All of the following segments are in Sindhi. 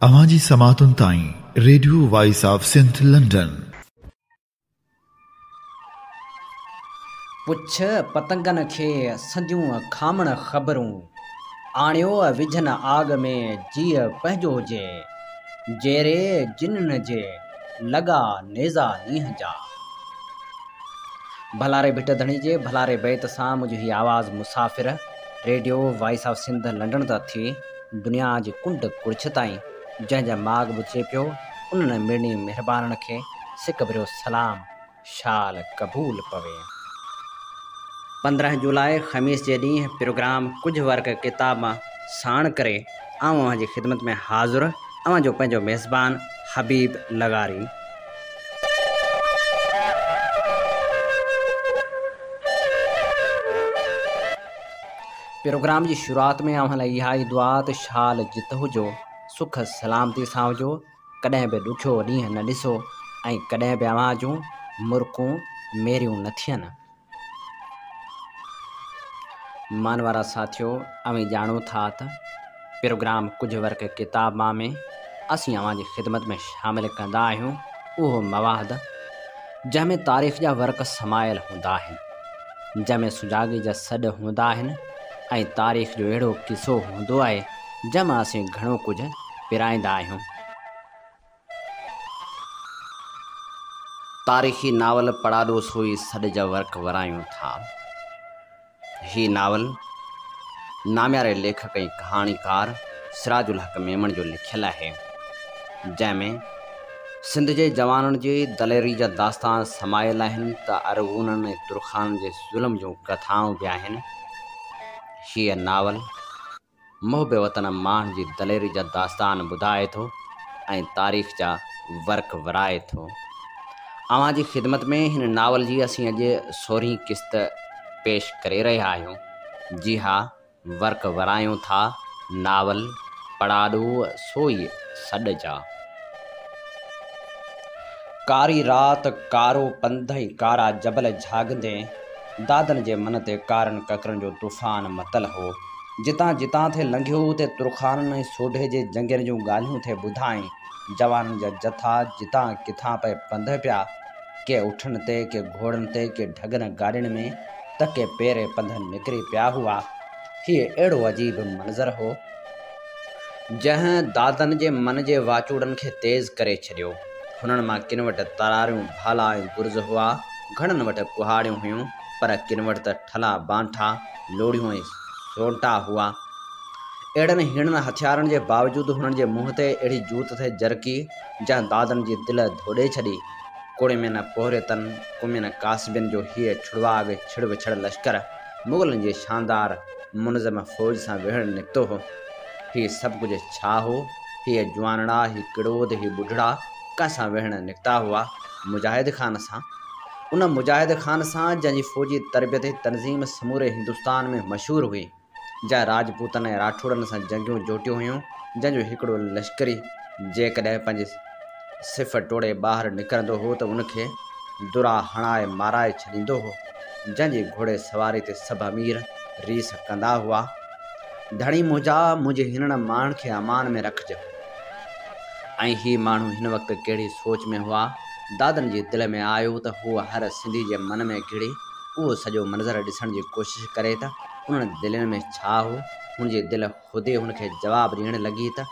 اوهان جي سماعتن تائين radio voice of Sindh London. پڇ پتنگن کي سنديون کامڻ خبرون، آڻيو وجهن آڳ ۾ جيء پنهنجو جي، جيري جنن جي لڳا نيزا نينهن جا. ڀلاري ڀٽ ڌڻي جي ڀلاري بيت سان منهنجو هي آواز مسافر radio voice of Sindh London تان ٿي دنيا جي ڪنڊ ڪڙڇ تائين جنهن جنهن ماڳ ٻڌجي پيو انهن مڙني مهربانن کي سڪ ڀريو سلام شال قبول پوي. 15 جولاء خميس جي ڏينهن پروگرام ڪجهه ورق ڪتاب مان ساڻ ڪري آئون اوهان جي خدمت ۾ حاضر اوهان جو پنهنجو ميزبان حبيب لغاري. پروگرام جي شروعات ۾ اوهان لاء اها ئي دعا ته شال جت هجو، سک سلامتي سان هجو، ڪڏهن به ڏکيو ڏينهن نه ڏسو ۽ ڪڏهن به اوهان جون مرڪون ميريون نه ٿين. مانوارا ساٿيو اوهين ڄاڻو ٿا ته پروگرام ڪجهه ورق ڪتاب مان ۾ اسين اوهان جي خدمت ۾ شامل ڪندا آهيون اهو مواد جنهن ۾ تاريخ جا ورق سمايل هوندا آهن جنهن ۾ سجاڳي جا سڏ هوندا آهن ۽ تاريخ جو اهڙو قصو هوندو آهي جنهن مان اسين گهڻو ڪجهه پرائيندا آهيون. تاريخي ناول پڙاڏو سوئي سڏ جا ورق ورايون ٿا. هي ناول نامياري ليکڪ ۽ ڪهاڻيڪار سراج الحق ميمڻ جو لکيل آهي، جنهن ۾ سنڌ جي جوانن جي دليري جا داستان سمايل آهن ته ارغونن ۽ ترخانن جي ظلم جون ڪٿائون به آهن. هيء ناول محب وطن ماڻهن جي دليري جا داستان ٻڌائي ٿو ۽ تاريخ جا ورق ورائي ٿو. اوهان جي خدمت ۾ هن ناول جي اسين اڄ سورهين قسط پيش ڪري رهيا آهيون. جي ها ورق ورايون ٿا ناول پڙاڏو سوئي سڏ جا. ڪاري رات، ڪارو پنڌ ۽ ڪارا جبل جهاڳندي دادن جي من تي ڪارن ڪڪرن جو طوفان متل هو. جتان جتان ٿي لنگهيو اتي ترخانن ۽ سوڍي جي جنگين جون ڳالهيون ٿي ٻڌائين. جوانن جا جٿا جتان ڪٿان پئي پنڌ پيا. ڪي اٺن تي، ڪي گهوڙن تي، ڪي ڍڳن گاڏين ۾ ته ڪي پيري پنڌ نڪري پيا هئا. هيء اهڙو عجيب منظر هو، جنهن دادن جي من جي واچوڙن کي تيز ڪري ڇڏيو. هنن مان ڪن وٽ تراريون، ڀالا ۽ گرز هئا، گهڻن وٽ ڪهاڙيون هيون، پر ڪن وٽ ته ٺلها بانٺا، لوڙهيون ۽ سونٽا هئا. اهڙن هيڻن هٿيارن جي باوجود هنن جي منهن تي اهڙي جوت ٿي جرڪي، جنهن دادن جي دل ڌوڏي ڇڏي. ڪڙمين پورهيتن، ڪمين ڪاسبين جو هيء ڇڙواڳ ڇڙ وڇڙ لشڪر مغلن جي شاندار منظم فوج سان وڙهڻ نڪتو هو. هي سڀ ڪجهه ڇا هو؟ هيء جوانڙا، هي ڪڙود، هي ٻڍڙا ڪنهن سان وڙهڻ نڪتا هئا؟ مجاهد خان سان. ان مجاهد خان سان جنهن جي فوجي تربيت ۽ تنظيم سموري هندستان ۾ مشهور هئي، جنهن راجپوتن ۽ راٺوڙن سان جنگيون جوٽيون هيون، جنهن جو هڪڙو لشڪري جيڪڏهن پنهنجي صف ٽوڙي ٻاهر نڪرندو هو ته ان کي درا هڻائي مارائي ڇڏيندو هو، جنهن جي گهوڙي سواري تي سڀ امير ريس ڪندا هئا. ڌڻي منهنجا، منهنجي هنن ماڻهن کي امان ۾ رکج. ۽ هي ماڻهو هن وقت ڪهڙي سوچ ۾ هئا؟ دادن جي دل ۾ آيو ته هو هر سنڌي جي من ۾ گهڙي اهو سڄو منظر ڏسڻ جي ڪوشش ڪري ته انهن دلين ۾ ڇا هو؟ هن جي دل خودي هن کي جواب ڏيڻ لڳي ته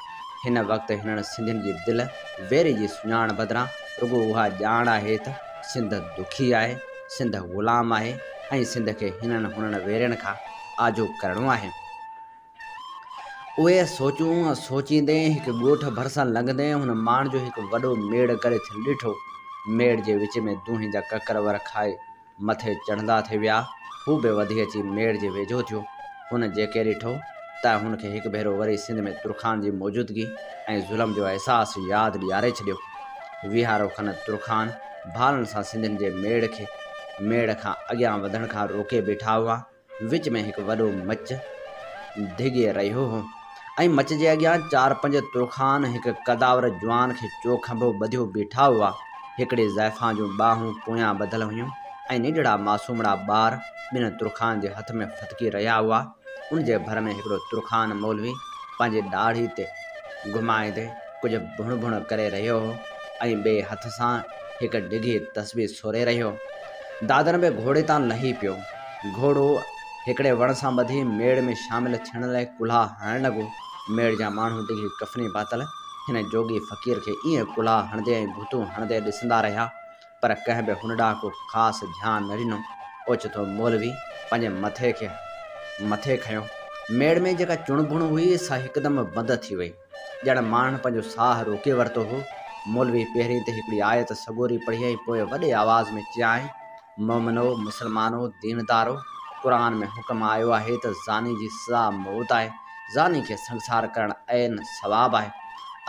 هن وقت هنن سنڌين جي دل ويري جي سڃاڻ بدران رڳو اها ڄاڻ آهي ته سنڌ دکي آهي، سنڌ غلام آهي ۽ سنڌ کي هنن هنن ويرين کان آجو ڪرڻو آهي. اهي سوچون سوچيندي هڪ ڳوٺ ڀرسان لنگهندي هن ماڻهن جو هڪ وڏو ميڙ گڏ ٿيل ڏٺو. ميڙ جي وچ ۾ دونهين جا ڪڪر ور کائي مٿي چڙهندا ٿي ويا. هو به وڌي اچي ميڙ جي ويجهو ٿيو. هن جيڪي ڏٺو، تنهن هن کي هڪ ڀيرو وري سنڌ ۾ ترخان جي موجودگي ۽ ظلم جو احساس ياد ڏياري ڇڏيو. ويهارو کن ترخان ڀالن سان سنڌين جي ميڙ کي ميڙ کان اڳيان وڌڻ کان روڪي بيٺا هئا. وچ ۾ هڪ وڏو مچ ڌڳي رهيو هو ۽ مچ جي اڳيان چار پنج ترخان هڪ قداور جوان کي چوکنڀو ٻڌيو بيٺا هئا. هڪڙي زائفان جون ٻانهون پويان ٻڌل هيون ۽ ننڍڙا معصومڙا ٻار ٻن ترخان جي هٿ ۾ ڦٿڪي رهيا هئا. ان جي ڀر ۾ هڪڙو ترخان مولوي پنهنجي ڏاڙهي تي گهمائيندي ڪجهه. ڪجهه ڀڻ ڀڻ ڪري رهيو هو ۽ ٻئي هٿ سان هڪ ڊگهي تسبيح سوري رهيو هو. دادن به گهوڙي تان لهي پيو. گهوڙو هڪڙي وڻ سان ٻڌي ميڙ ۾ شامل ٿيڻ لاء ڪلها هڻڻ لڳو. ميڙ جا ماڻهو ڊگهي ڪفني پاتل هن جوڳي فقير کي ائين ڪلها هڻندي ۽ ڀتون هڻندي ڏسندا رهيا، پر ڪنهن به هن ڏانهن ڪو خاص ڌيان نه ڏنو. اوچتو مولوي پنهنجي مٿي کي مٿي کنيو. ميڙ ۾ جيڪا چڻ ڀڻ هئي، سا هڪدم بند ٿي وئي. ڄڻ ماڻهن پنهنجو ساهه روڪي ورتو هو. مولوي پهرين ته هڪڙي آيت سڳوري پڙهي ۽ پوء وڏي آواز ۾ چيائين، مومنو، مسلمانو، ديندارو! قرآن ۾ حڪم آيو آهي ته زاني جي سزا موت آهي. زاني کي سنگسار ڪرڻ عين ثواب آهي.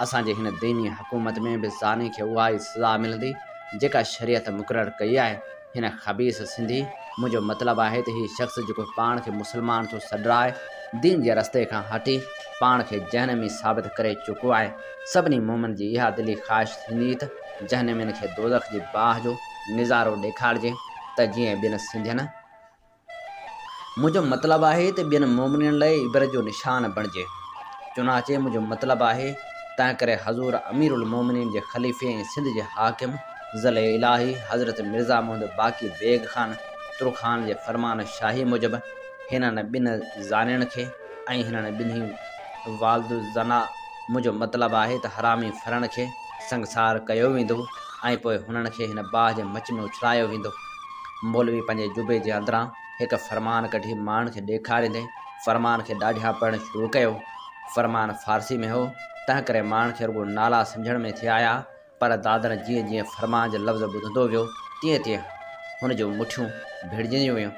اسان جي هن ديني حڪومت ۾ به زاني کي اها ئي سزا ملندي، جيڪا شريعت مقرر ڪئي آهي. هن خبيث سنڌي، منهنجو مطلب آهي ته هي شخص جيڪو پاڻ کي مسلمان ٿو سڏرائي، دين جي رستي کان هٽي، پاڻ کي جهنمي ثابت ڪري چڪو آهي. سڀني مومن جي اها دلي خواهش ٿيندي ته جهنمين کي دوزخ جي باهه جو نظارو ڏيکارجي ته جيئن ٻين سنڌين، منهنجو مطلب آهي ته ٻين مومنين لاء عبرت جو نشان بڻجي. چنانچه منهنجو مطلب آهي، تنهنڪري حضور امير المومنين جي خليفي ۽ سنڌ جي حاڪم ظل الاهي حضرت مرزا محمد باقي بيگ خان ترخان جي فرمان شاهي موجب هنن ٻن زانين کي ۽ هنن ٻنهي والدالزنا منهنجو مطلب آهي ته حرامي ڦرڻ کي سنگسار ڪيو ويندو ۽ پوء هنن کي هن باهه جي مچ ۾ اڇلايو ويندو. مولوي پنهنجي جبي جي اندران هڪ فرمان ڪڍي ماڻهن کي ڏيکاريندي فرمان کي ڏاڍيان پڙهڻ شروع ڪيو. فرمان فارسي ۾ هو، تنهنڪري ماڻهن کي رڳو نالا سمجهڻ ۾ ٿي آيا، پر دادن جيئن جيئن فرمان جا لفظ ٻڌندو ويو، تيئن تيئن هن جون مٺيون ڀيڙجنديون ويون.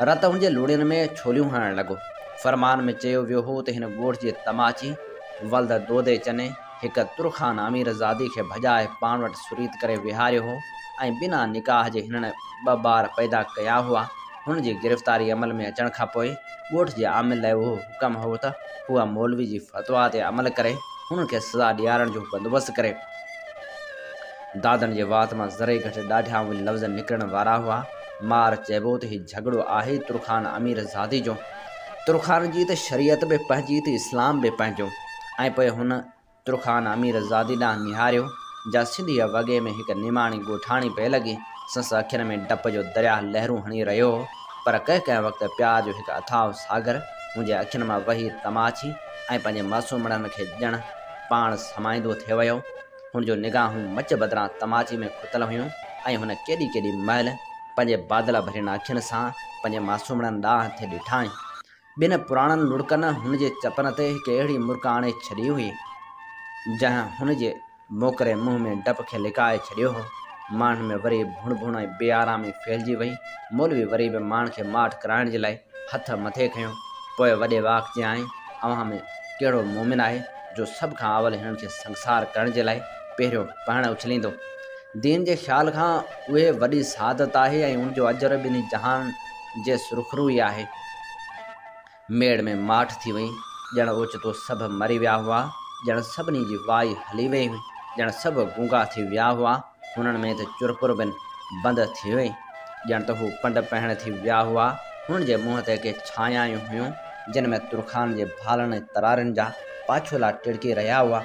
رت هن جي لوڙين ۾ ڇوليون هڻڻ لڳو. فرمان ۾ چيو ويو هو ته هن ڳوٺ جي تماچي ولد دودي چني هڪ ترخان امير زادي کي ڀڄائي پاڻ وٽ سريت ڪري ويهاريو هو ۽ بنا نڪاح جي هنن ٻه ٻار پيدا ڪيا هئا. هن جي گرفتاري عمل ۾ اچڻ کان پوء ڳوٺ جي عامل لاء اهو حڪم هو ته هو مولوي جي فتويٰ تي عمل ڪري هنن کي سزا ڏيارڻ جو بندوبست ڪري. دادن جي وات مان ذري گهٽ ڏاڍيان اهي لفظ نڪرڻ وارا هئا. مار چئبو ته هي جهڳڙو آهي ترخان امير زادي جو. ترخان جي ته شريعت به پنهنجي ته اسلام به پنهنجو. ۽ پوء هن ترخان امير زادي ڏانهن نهاريو، جا سنڌيء وڳي ۾ هڪ نماڻي ڳوٺاڻي پئي لڳي. سندس اکين ۾ ڊپ جو درياهه لهرون هڻي رهيو هو، پر ڪنهن ڪنهن وقت پيار جو هڪ اٿاهه ساگر هن جي اکين مان وهي تماچي ۽ پنهنجي معصومڙن کي ڄڻ پاڻ سمائيندو ٿي ويو. هن جون نگاهون مچ بدران تماچي ۾ کتل هيون ۽ هن ڪيڏي ڪيڏي مهل پنهنجي بادل ڀرين اکين سان پنهنجي معصومڙن ڏانهن ٿي ڏٺائين. ٻن پراڻن لڙڪن هن جي چپن تي هڪ اهڙي مرڪ آڻي ڇڏي هئي، جنهن هن جي موڪري منهن ۾ ڊپ کي لڪائي ڇڏيو هو. ماڻهن ۾ وري ڀڻ ڀڻ ۽ بي آرامي ڦهلجي وئي. مولوي وري به ماڻهن کي ماٺ ڪرائڻ جي لاء هٿ مٿي کنيو. پوء وڏي واڪ چيائين، اوهان ۾ ڪهڙو مومن آهي، جو سڀ کان اول هنن کي سنگسار ڪرڻ جي لاء پهريون پهڻ اڇليندو؟ دين جي خيال کان اهي وڏي سعادت آهي ۽ ان جو اجر ٻنهي جهانن جي سرخروئي آهي. ميڙ ۾ ماٺ ٿي وئي، ڄڻ اوچتو سڀ مري ويا هئا، ڄڻ سڀني جي وائي هلي وئي هئي، ڄڻ سڀ گونگا ٿي ويا هئا، هنن ۾ ته چرپر به بند ٿي وئي، ڄڻ ته هو پنڊ پهڻ ٿي ويا هئا، هنن جي منهن تي ڪي ڇانيايون هيون، جن ۾ ترخان جي ڀالن ۽ ترارين جا پاڇولا ٽڙڪي رهيا هئا،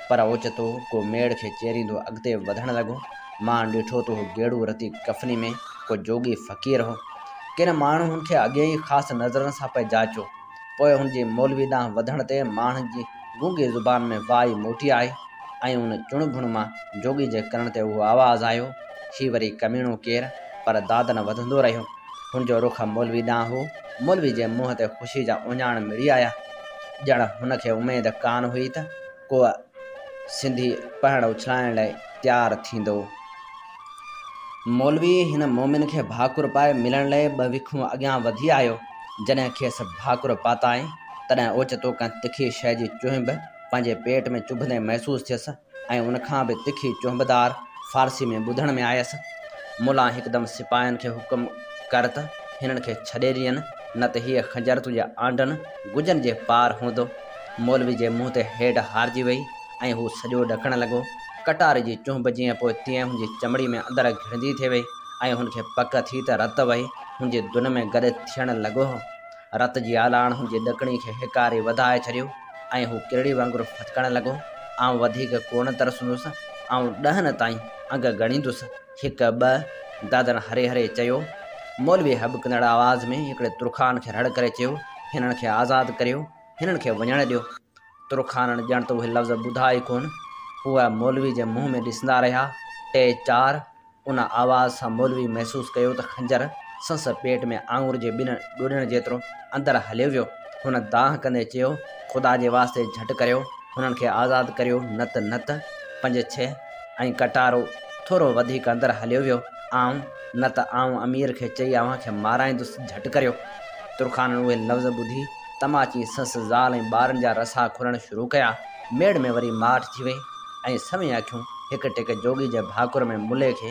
پر اوچتو ڪو ميڙ کي چيريندو اڳتي وڌڻ لڳو. ماڻهن ڏٺو ته هو گيڙو رتي ڪفني ۾ ڪو جوڳي فقير هو. ڪن ماڻهن هن کي اڳي ئي خاص نظرن سان پئي جاچيو. پوء هن جي مولوي ڏانهن وڌڻ تي ماڻهن جي گونگي زبان ۾ وائي موٽي آئي ۽ ان چڻ ڀڻ مان جوڳي جي ڪنن تي اهو آواز آيو، هي وري ڪميڻو ڪير؟ پر دادن وڌندو رهيو. هن جو رخ مولوي ڏانهن هو. مولوي جي منهن تي خوشي جا اهڃاڻ مڙي آيا. ڄڻ هن کي اميد ڪانه هئي ته ڪو سنڌي پهڻ اڇلائڻ لاء تيار ٿيندو. مولوي هن مومن کي ڀاڪر پائي ملڻ لاء ٻه وکون اڳيان وڌي آيو. جڏهن کيس ڀاڪر پاتائين، تڏهن اوچتو ڪنهن تکي شيء جي چهنب پنهنجي پيٽ ۾ چڀندي محسوس ٿيس. ۽ ان کان به تکي چهنبدار فارسي ۾ ٻڌڻ ۾ آيس. ملان هڪدم سپاهين کي حڪم ڪر ته هنن کي ڇڏي ڏين، نه ته هيء خنجر تنهنجي آنڊن گجن جي پار هوندو. مولوي جي منهن تي هيڊ هارجي وئي ۽ هو سڄو ڏڪڻ لڳو. ڪٽار جي چهنب جيئن پوء تيئن هن جي چمڙي ۾ اندر گهڙندي ٿي وئي ۽ هن کي پڪ ٿي ته رت وهي هن جي دن ۾ گڏ ٿيڻ لڳو هو. رت جي آلاڻ هن جي ڏڪڻي کي هيڪاري وڌائي ڇڏيو ۽ هو ڪرڙي وانگر ڦٿڪڻ لڳو. آئون وڌيڪ ڪونه ترسندس. آئون ڏهن تائين انگ ڳڻيندس. هڪ، ٻه، دادن هري هري چيو. مولوي هٻڪندڙ آواز ۾ هڪڙي ترخان کي رڙ ڪري چيو، هنن کي آزاد ڪريو، هنن کي وڃڻ ڏيو. ترخانن ڄڻ ته اهي لفظ ٻڌا ئي ڪونه. هو مولوي جي منهن ۾ ڏسندا رهيا. ٽي، چار، ان آواز سان مولوي محسوس ڪيو ته خنجر سندس پيٽ ۾ آڱر جي ٻن ڏوڏين جيترو اندر هليو ويو. هن دانهن ڪندي چيو، خدا جي واسطي جهٽ ڪريو، هنن کي آزاد ڪريو، نه ته نه ته. پنج ڇهه ۽ ڪٽارو ٿورو وڌيڪ اندر هليو ويو. آئون، نه ته آئون امير کي چئي اوهان کي مارائيندس، جهٽ ڪريو. ترخانن اهي لفظ ٻڌي تماچي سس، زال ۽ ٻارن جا رسا کولڻ شروع ڪيا. ميڙ ۾ وري ماٺ ٿي وئي ۽ سوين اکيون هڪ ٽڪ جوڳي جي ڀاڪر ۾ ملي کي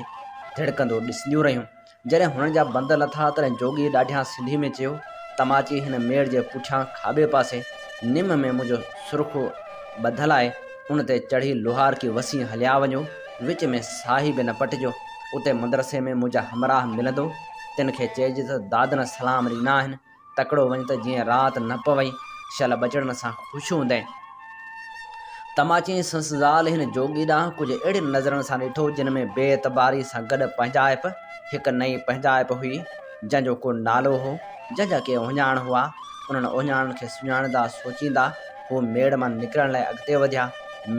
ڌڙڪندو ڏسنديون رهيون. جڏهن هنن جا بند لٿا تڏهن جوڳيء ڏاڍيان سنڌي ۾ چيو، تماچي هن ميڙ جي پٺيان کاٻي پاسي نم ۾ منهنجو سرخو ٻڌل آهي، ان تي چڙهي لوهارڪي وسين هليا وڃو، وچ ۾ ساهي به نه پٽجو. اتي مدرسي ۾ منهنجا همراهه ملندو، تن کي چئج ته دادن سلام ڏنا آهن. تڪڙو وڃ ته جيئن رات نه پوئي، شل ٻچڙن سان خوش هوندين. تماچي ۽ سندس زال هن جوڳي ڏانهن ڪجهه اهڙين نظرن سان ڏٺو، جن ۾ بي اعتباري سان گڏ پنهنجائپ، هڪ نئين پنهنجائپ هئي، جنهن جو ڪو نالو هو، جنهن جا ڪي اهڃاڻ هئا. انهن اهڃاڻن کي سڃاڻندا سوچيندا، هو ميڙ مان نڪرڻ لاء اڳتي وڌيا.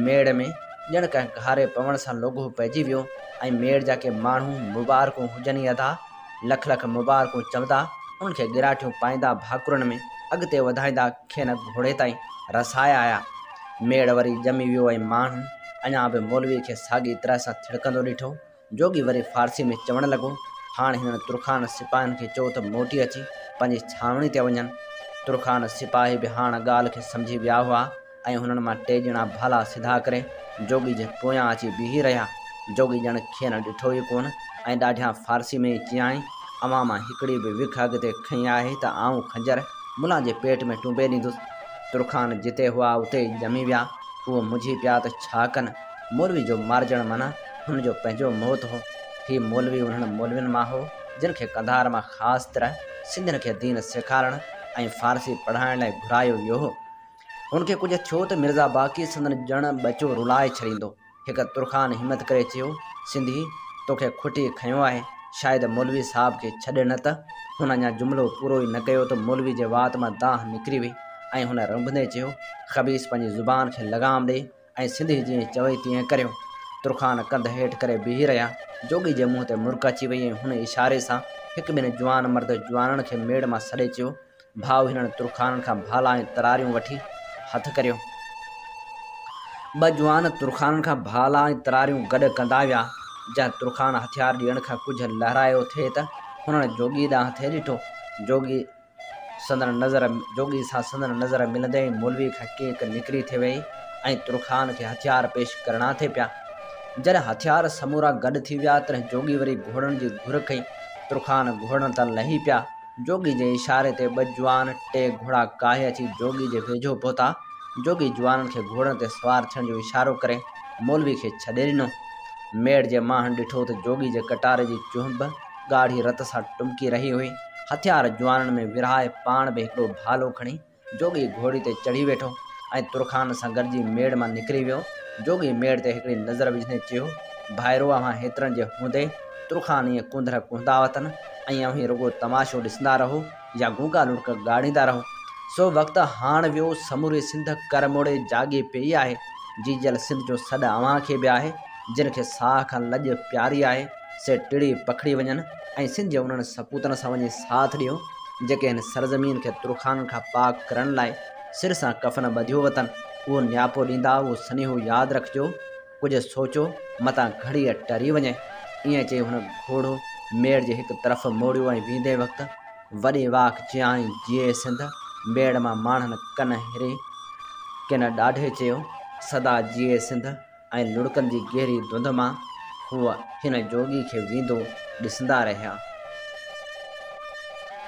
ميڙ ۾ ڄڻ ڪنهن گهاري پوڻ سان لوگهو پئجي ويو ۽ ميڙ جا ڪي ماڻهو مبارڪون هجن ئي ادا! لک لک مبارڪون چوندا، انهن کي ڳراٽيون پائيندا ڀاڪرن ۾ اڳتي وڌائيندا کين گهوڙي تائين رسائي آيا. ميڙ وري ڄمي ويو ۽ ماڻهن اڃا به مولوي کي ساڳي طرح سان ٿڙڪندو ڏٺو. جوڳي وري فارسي ۾ چوڻ لڳو، هاڻ هنن ترخان سپاهين کي چئو ته موٽي اچي پنهنجي ڇانوڻي تي وڃن. ترخان سپاهي به هاڻ ڳالهه کي سمجهي ويا هئا. ۽ هنن مان ٽي ڄڻا ڀالا سڌا ڪري جوڳي جي پويان اچي بيهي رهيا. جوڳي ڄڻ کين ڏٺو ئي ڪونه ۽ ڏاڍيان فارسي ۾ ئي چيائين، اوهان مان هڪڙي به وک اڳتي کنئي آهي ته آئون خنجر ملان جي پيٽ ۾ ٽنبي ڏيندس. ترخان جتي هئا اتي ئي ڄمي ويا. هو منجهي پيا ته ڇا ڪن. مولوي جو مارجڻ معنيٰ هن جو پنهنجو موت هو. هي مولوي انهن مولوين مان هو، جن کي قنڌار مان خاص طرح سنڌين کي دين سيکارڻ ۽ فارسي پڙهائڻ لاء گهرايو ويو هو. هن کي ڪجهه ٿيو ته مرزا باقي سندن ڄڻ ٻچو رلائي ڇڏيندو. هڪ ترخان همت ڪري چيو، سنڌي، توکي کٽي کنيو آهي، شايد مولوي صاحب کي ڇڏ نه ته. هن اڃا جملو پورو ئي نه ڪيو ته مولوي جي وات مان دانهن نڪري وئي ۽ هن رنڀندي چيو، خبيث پنهنجي زبان کي لغام ڏي ۽ سنڌي جيئن چوئي تيئن ڪريو. ترخان ڪنڌ هيٺ ڪري بيهي رهيا. جوڳي جي منهن تي مرڪ اچي وئي ۽ هن اشاري سان هڪ ٻن جوان مرد جوانن کي ميڙ مان سڏي چيو، ڀائو هنن ترخانن کان ڀالا ۽ تراريون وٺي هٿ ڪريو. ٻه جوان ترخانن کان ڀالا ۽ تراريون گڏ ڪندا ويا. جنهن ترخان هٿيار ڏيڻ کان ڪجهه لهرايو ٿي ته هنن جوڳي ڏانهن ٿي ڏٺو. جوڳي سندن نظر جوڳي سان سندن نظر ملندي ئي مولوي کان ڪيڪ نڪري ٿي ويئي ۽ ترخان کي هٿيار پيش ڪرڻا ٿي پيا. جڏهن هٿيار سمورا گڏ ٿي ويا تڏهن جوڳي وري گهوڙن جي گهر ڪئي. ترخان گهوڙن تان لهي پيا. جوڳي جي اشاري تي ٻه جوان ٽي گهوڙا ڪاهي اچي جوڳي جي ويجهو پهتا. جوڳي جوانن کي گهوڙن تي سوار ٿيڻ جو اشارو ڪري مولوي کي ڇڏي ڏنو. ميڙ جي ماڻهن ڏٺو ته جوڳي جي ڪٽاري جي چهنب ڳاڙهي رت سان ٽمڪي رهي هئي. هٿيار جوانن ۾ ورهائي پاڻ به هڪڙو ڀالو کڻي جوڳي گهوڙي تي چڙهي ويٺو ۽ ترخان سان گڏجي ميڙ مان نڪري ويو. جوڳي ميڙ تي هڪڙي نظر وجهندي چيو، ڀائرو اوهان هيترن جي هوندي ترخان ائين ڪونڌر ڪهندا وتن ۽ اوهين رڳو تماشو ڏسندا رهو يا گونگا لڙڪ ڳاڙيندا رهو. سو وقت هاڻ ويو، سموري سنڌ ڪر موڙي جاڳي پيئي آهي. جيجل سنڌ جو سڏ اوهان کي به آهي، جن کي ساهه کان لڄ پياري آهي. سي ٽڙي پکڙي وڃن ۽ سنڌ جي انهن سپوتن سان وڃي ساٿ ڏيو، جيڪي هن سرزمين کي ترخانن کان پاڪ ڪرڻ لاء سر سان ڪفن ٻڌيو وتن. اهو نياپو ڏيندا، اهو سنيهو ياد رکجو، ڪجهه سوچو، متان گهڙيء ٽري وڃي. ائين چئي هن گهوڙو ميڙ جي هڪ طرف موڙيو ۽ ويندي وقت وڏي واڪ چيائين، جيئي سنڌ! ميڙ مان ماڻهن ڪن هري، ڪن ڏاڍي چيو، سدا جيئي سنڌ! ۽ لڙڪن جي گهري ڌنڌ مان هو هن جوڳي کي ويندو ڏسندا رهيا.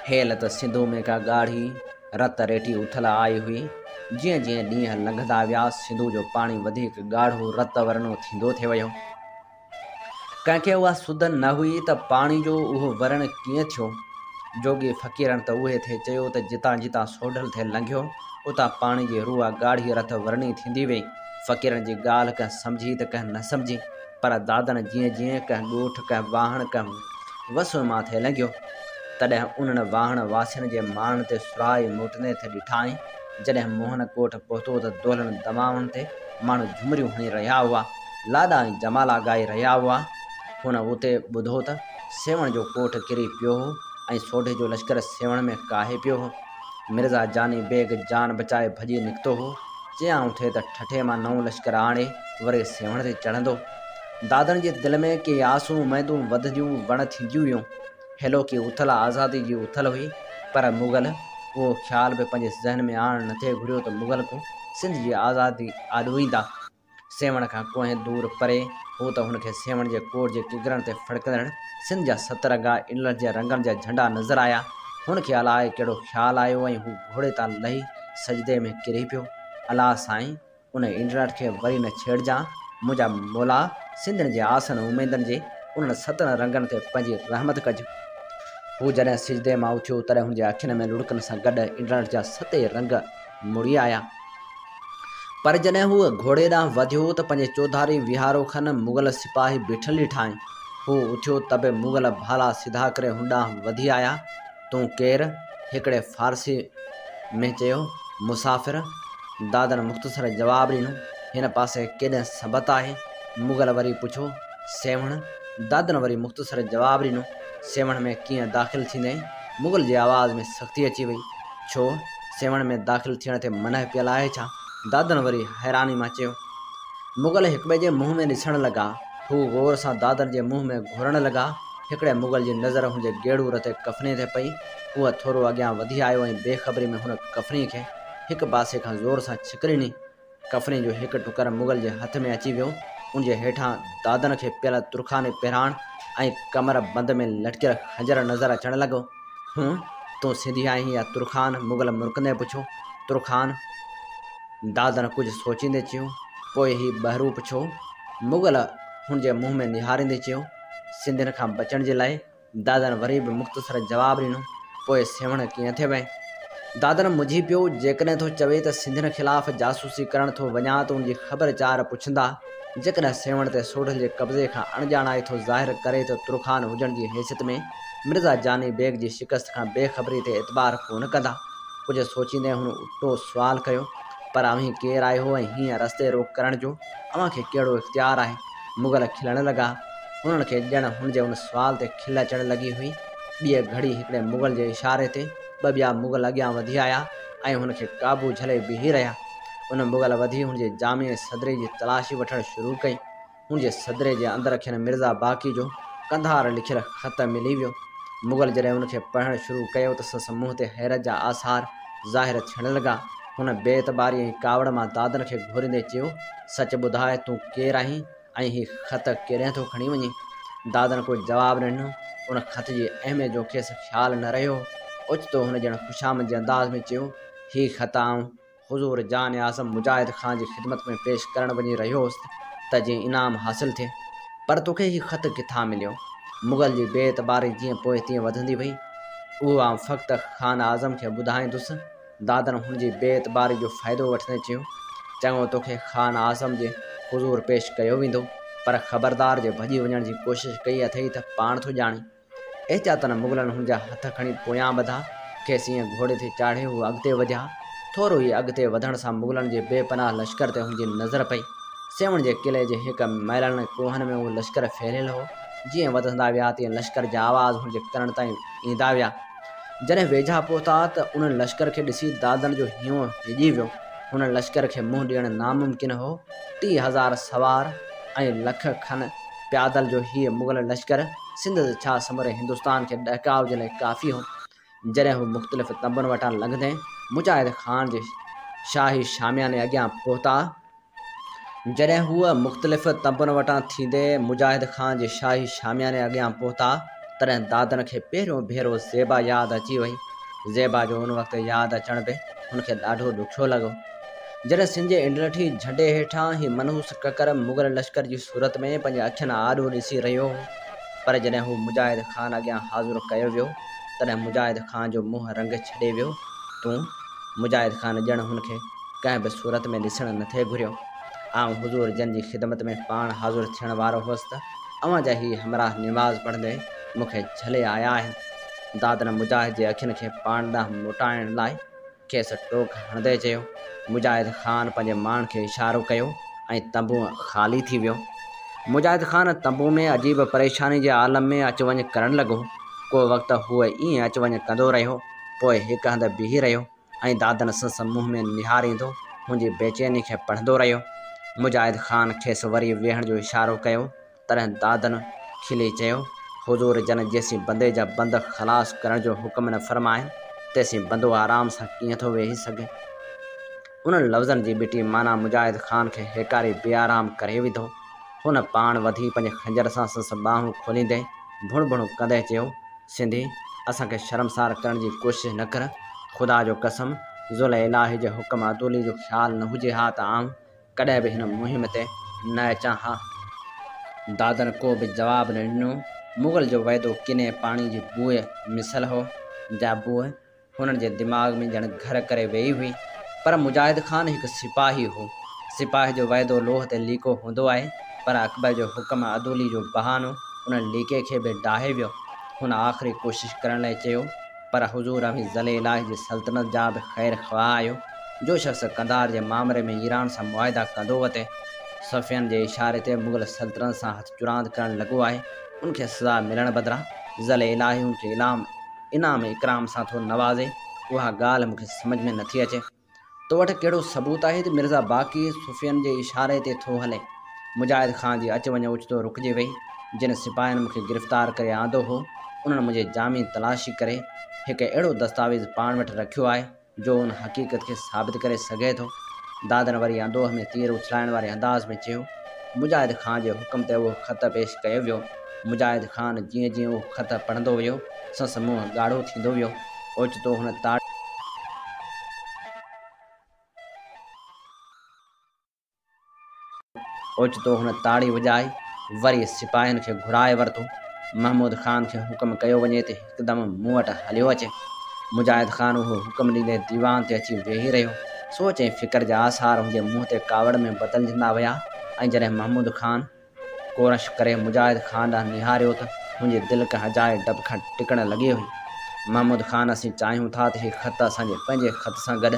هيل ته سنڌوء ۾ ڪا ڳاڙهي رت ريٽي اٿل آئي هئي. جيئن جيئن ڏينهن لنگهندا ويا، سنڌوء جو پاڻي وڌيڪ ڳاڙهو رت ورڻو ٿيندو ٿي ويو. ڪنهن کي اها سڌ نه هئي ته پاڻي جو اهو ورڻ ڪيئن ٿيو. جوڳي فقيرن ته اهي ٿي چيو ته جتان جتان سوڍل ٿي لنگهيو، اتان پاڻي جي روح ڳاڙهي رت ورڻي ٿيندي ويئي. فقيرن جي ڳالهه ڪنهن سمجهي ته ڪنهن نه سمجهي، پر دادن جيئن جيئن ڪنهن ڳوٺ، ڪنهن واهڻ، ڪنهن وسونء مان ٿي لنگهيو، تڏهن انهن واهڻ واسين جي ماڻن تي سرهائي موٽندي ٿي ڏٺائين. جڏهن موهن ڪوٽ پهتو ته دولن دمائن تي ماڻهو جهمريون هڻي رهيا هئا، لاڏا ۽ جمالا ڳائي رهيا هئا. هن اتي ٻڌو ته سيوهڻ جو ڪوٽ ڪري پيو هو ۽ سوڍي جو لشڪر سيوهڻ ۾ ڪاهي پيو هو. مرزا جاني بيگ جان بچائي ڀڄي نڪتو هو. چيائون ٿي ته ٺٽي مان نئون لشڪر آڻي وري سيوهڻ تي چڙهندو. دادن جي دل ۾ ڪيئي آسون اميدون وڌنديون وڻ ٿينديون ويون. هيلوڪي اٿل آزادي جي اٿل هئي، پر مغل اهو خيال به پنهنجي ذهن ۾ آڻڻ نٿي گهريو ته مغل ڪو سنڌ جي آزادي آڏو ايندا. سيوهڻ کان ڪوهين دور پري هو ته هن کي سيوهڻ جي ڪوٽ جي ڪڪرن تي ڦڙڪندڙ سنڌ جا ست رنگا انڙ جي رنگن جا جهنڊا نظر آيا. هن کي الائي ڪهڙو خيال آيو ۽ هو گهوڙي تان لهي سجدي ۾ ڪري پيو. الله سائين! ان انٽرنيٽ کي وري نه ڇيڙجان، منهنجا مولا سنڌين جي آسن اميدن جي انهن ستن رنگن تي پنهنجي رحمت ڪج. هو جڏهن سجدي مان اٿيو تڏهن هن جي اکين ۾ لڙڪن سان گڏ انٽرنيٽ جا ستئي رنگ مڙي آيا. پر جڏهن هو گهوڙي ڏانهن وڌيو ته پنهنجي چوڌاري ويهارو کن مغل سپاهي بيٺل ڏٺائين. هو اٿيو ته به مغل ڀالا سڌا ڪري هن ڏانهن وڌي آيا. تون ڪير؟ هڪڙي فارسيء ۾ چيو. مسافر. دادن مختصر جواب ڏنو. هن پاسي ڪيڏنهن سنبت آهي؟ مغل وري پڇيو. سيوهڻ. دادن وري مختصر جواب ڏنو. سيوهڻ ۾ ڪيئن داخل ٿيندين؟ مغل جي آواز ۾ سختي اچي وئي. ڇو؟ سيوهڻ ۾ داخل ٿيڻ تي منع پيل آهي ڇا؟ دادن وري حيراني مان چيو. مغل هڪٻئي جي منهن ۾ ڏسڻ لڳا. هو غور سان دادن جي منهن ۾ گهورڻ لڳا. هڪڙي مغل جي نظر هن جي گيڙو رتي ڪفني تي پئي. هو ٿورو اڳيان وڌي آيو ۽ بي خبري ۾ هن ڪفني کي هڪ پاسي کان زور سان ڇڪ ڏني. ڪفني جو هڪ ٽڪر مغل جي هٿ ۾ اچي ويو. ان جي هيٺان دادن کي پيل ترخاني پهراڻ ۽ ڪمر بند ۾ لٽڪيل خنجر نظر اچڻ لڳو. هون، تون سنڌي آهين يا ترخان؟ مغل مرڪندي پڇيو. ترخان. دادن ڪجهه سوچيندي چيو. پوء هي ٻهروپ ڇو؟ مغل هن جي منهن ۾ نهاريندي چيو. سنڌين کان بچڻ جي لاء. دادن وري به مختصر جواب ڏنو، پوء سيوهڻ ڪيئن ٿي وئين؟ دادن منجهي پيو، جيڪڏهن ٿو چوي ته سنڌين خلاف جاسوسي ڪرڻ ٿو وڃان ته ان جي خبر چار پڇندا، جيڪڏهن سيوهڻ تي سوڍل جي قبضي کان اڻڄاڻائي ٿو ظاهر ڪري ته ترخان هجڻ جي حيثيت ۾ مرزا جاني بيگ جي شڪست کان بي خبري تي اعتبار ڪونه ڪندا. ڪجهه سوچيندي هن ابتو سوال ڪيو، پر اوهين ڪير آهيو ۽ هيئن رستي روڪ ڪرڻ جو اوهان کي ڪهڙو اختيار آهي؟ مغل کلڻ لڳا. هنن کي ڄڻ هن جي ان سوال تي کل اچڻ لڳي هئي. ٻيء گهڙي هڪڙي مغل جي اشاري تي ٻه ٻيا مغل اڳيان وڌي آيا ۽ هن کي قابو جهلي بيهي رهيا. ان مغل وڌي هن جي جامي ۽ صدري جي تلاشي وٺڻ شروع ڪئي. هن جي صدري جي اندر کين مرزا باقي جو قنڌار لکيل خط ملي ويو. مغل جڏهن ان کي پڙهڻ شروع ڪيو ته سندس منهن تي حيرت جا آثار ظاهر ٿيڻ لڳا. هن بي اعتباري ۽ ڪاوڙ مان دادن کي گهوريندي چيو، سچ ٻڌاء تون ڪير آهين؟ ۽ هي خط ڪيڏانهن ٿو کڻي وڃين؟ دادن ڪو جواب نه ڏنو. ان خط جي اهميت جو کيس خيال نه رهيو هو. اوچتو هن ڄڻ خوشامد جي انداز ۾ چيو، هي خط آئون حضور جان اعظم مجاهد خان جي خدمت ۾ پيش ڪرڻ وڃي رهيو هوس ته جيئن انعام حاصل ٿئي. پر توکي هي خط ڪٿان مليو؟ مغل جي بي اعتباري جيئن پوء تيئن وڌندي وئي. اهو آئون فقط خان اعظم کي ٻڌائيندس. دادن هن جي بي اعتباري جو فائدو وٺندي چيو، چڱو توکي خان اعظم جي حضور پيش ڪيو ويندو، پر خبردار جي ڀڄي وڃڻ جي ڪوشش ڪئي اٿئي ته پاڻ ٿو ڄاڻين. احتياطاً مغلن هن جا هٿ کڻي پويان ٻڌا، کيس ائين گهوڙي تي چاڙهي هو اڳتي وڌيا. ٿورو ئي اڳتي وڌڻ سان مغلن جي بي پناهه لشڪر تي هن جي نظر پئي. سيوهڻ جي قلعي جي هڪ ميلن ڪوهن ۾ اهو لشڪر ڦهليل هو. جيئن وڌندا ويا تيئن لشڪر جا آواز هن جي ڪنن تائين ايندا ويا. جڏهن ويجها پهتا ته انهن لشڪر کي ڏسي دادن جو هينئون هڄي ويو. هن لشڪر کي منهن ڏيڻ ناممڪن هو. 30,000 سوار ۽ لک کن پيادل جو هيء مغل لشڪر سنڌ ته ڇا سموري هندستان کي ڏهڪاء جي لاء ڪافي هو. جڏهن هو مختلف تنبن وٽان لنگهندي مجاهد خان جي شاهي شامياني اڳيان پهتا، جڏهن هو مختلف تنبن وٽان ٿيندي مجاهد خان جي شاهي شامياني اڳيان پهتا، تڏهن دادن کي پهريون ڀيرو زيبا ياد اچي وئي. زيبا جو ان وقت ياد اچڻ به هن کي ڏاڍو ڏکيو لڳو، جڏهن سنڌ جي انڊلٺي جهنڊي هيٺان هي منحوس ڪڪر مغل لشڪر جي صورت ۾ پنهنجي اکين آڏو ڏسي رهيو هو. پر جڏهن هو مجاهد خان اڳيان حاضر ڪيو ويو، تڏهن مجاهد خان جو منهن رنگ ڇڏي ويو. تون؟ مجاهد خان ڄڻ هن کي ڪنهن به صورت ۾ ڏسڻ نه ٿي گهريو. آئون حضور جن جي خدمت ۾ پاڻ حاضر ٿيڻ وارو هوس ته اوهان جا هي همراهه نماز پڙهندي مون کي جهلي آيا آهن. دادن مجاهد جي اکين کي پاڻ ڏانهن موٽائڻ لاء کيس ٽوڪ هڻندي چيو. مجاهد خان پنهنجي ماڻهن کي اشارو ڪيو ۽ تنبو خالي ٿي ويو. مجاهد خان تنبو ۾ عجيب پريشاني جي عالم ۾ اچ وڃ ڪرڻ لڳو. ڪو وقت هو ائين اچ وڃ ڪندو رهيو، پوء هڪ هنڌ بيهي رهيو ۽ دادن سنس منهن ۾ نهاريندو هن جي بيچيني کي پڙهندو رهيو. مجاهد خان کيس وري ويهڻ جو اشارو ڪيو. تڏهن دادن کلي چيو، حضور جن جيسين بندي جا بند خلاص ڪرڻ جو حڪم نه فرمائين، تيسين بندو آرام سان ڪيئن ٿو ويهي سگهي؟ انهن لفظن جي ٻٽي معنيٰ مجاهد خان کي هيڪاري بي آرام ڪري وڌو. هن پاڻ وڌي پنهنجي خنجر سان سندس ٻانهون کوليندي ڀڻ ڀڻ ڪندي چيو، سنڌي، اسان کي شرمسار ڪرڻ جي ڪوشش نه ڪر. خدا جو قسم، ظل الاهي جي حڪم عدولي جو خيال نه هجي ها ته آئون ڪڏهن به هن مهم تي نه اچان ها. دادن ڪو به جواب نه ڏنو. مغل جو وعدو ڪني پاڻي جي بوء مثل هو، جا بوء هنن جي دماغ ۾ ڄڻ گهر ڪري ويئي هئي. پر مجاهد خان هڪ سپاهي هو. سپاهي جو وعدو لوهه تي ليڪو هوندو آهي، پر اڪبر جو حڪم عدولي جو بهانو ان ليڪي کي به ڊاهي ويو. هن آخري ڪوشش ڪرڻ لاء چيو. پر حضور اوهين ظل الاهي جي سلطنت جا به خير خواهه آهيو، جو شخص قنڌار جي مامري ۾ ايران سان معاهدا ڪندو وتي، صفين جي اشاري تي مغل سلطنت سان هٿ چراند ڪرڻ لڳو آهي، ان کي سزا ملڻ بدران ظل الاهي ان کي انعام اڪرام سان ٿو نوازي، اها ڳالهه مون کي سمجهه ۾ نٿي اچي. تو وٽ ڪهڙو ثبوت آهي ته مرزا باقي صوفين جي اشاري تي ٿو هلي؟ مجاهد خان جي اچ وڃ اوچتو رڪجي وئي. جن سپاهين مون کي گرفتار ڪري آندو هو، انهن منهنجي جامي تلاشي ڪري هڪ اهڙو دستاويز پاڻ وٽ رکيو آهي، جو ان حقيقت کي ثابت ڪري سگهي ٿو. دادن وري اندوهه ۾ تير اڇلائڻ واري انداز ۾ چيو. مجاهد خان جي حڪم تي اهو خط پيش ڪيو ويو. مجاهد خان جيئن جيئن اهو خط پڙهندو ويو، سندس منهن ڳاڙهو ٿيندو ويو. اوچتو هن تاڙي. اوچتو هن تاڙي وڄائي، وري سپاهين کي گهرائي ورتو. محمود خان کي حڪم ڪيو وڃي ته هڪدم مون وٽ هليو اچي. مجاهد خان اهو حڪم ڏيندي ديوان تي اچي ويهي رهيو. سوچ ۽ فڪر جا آثار هن جي منهن تي ڪاوڙ ۾ بدلجندا ويا ۽ جڏهن محمود خان. ڪورش ڪري مجاهد خان ڏانهن نهاريو ته هن جي دل ڪنهن اجائي ڊپ کان ٽڪڻ لڳي هئي. محمود خان اسين چاهيون ٿا ته هي خط اسان جي پنهنجي خط سان گڏ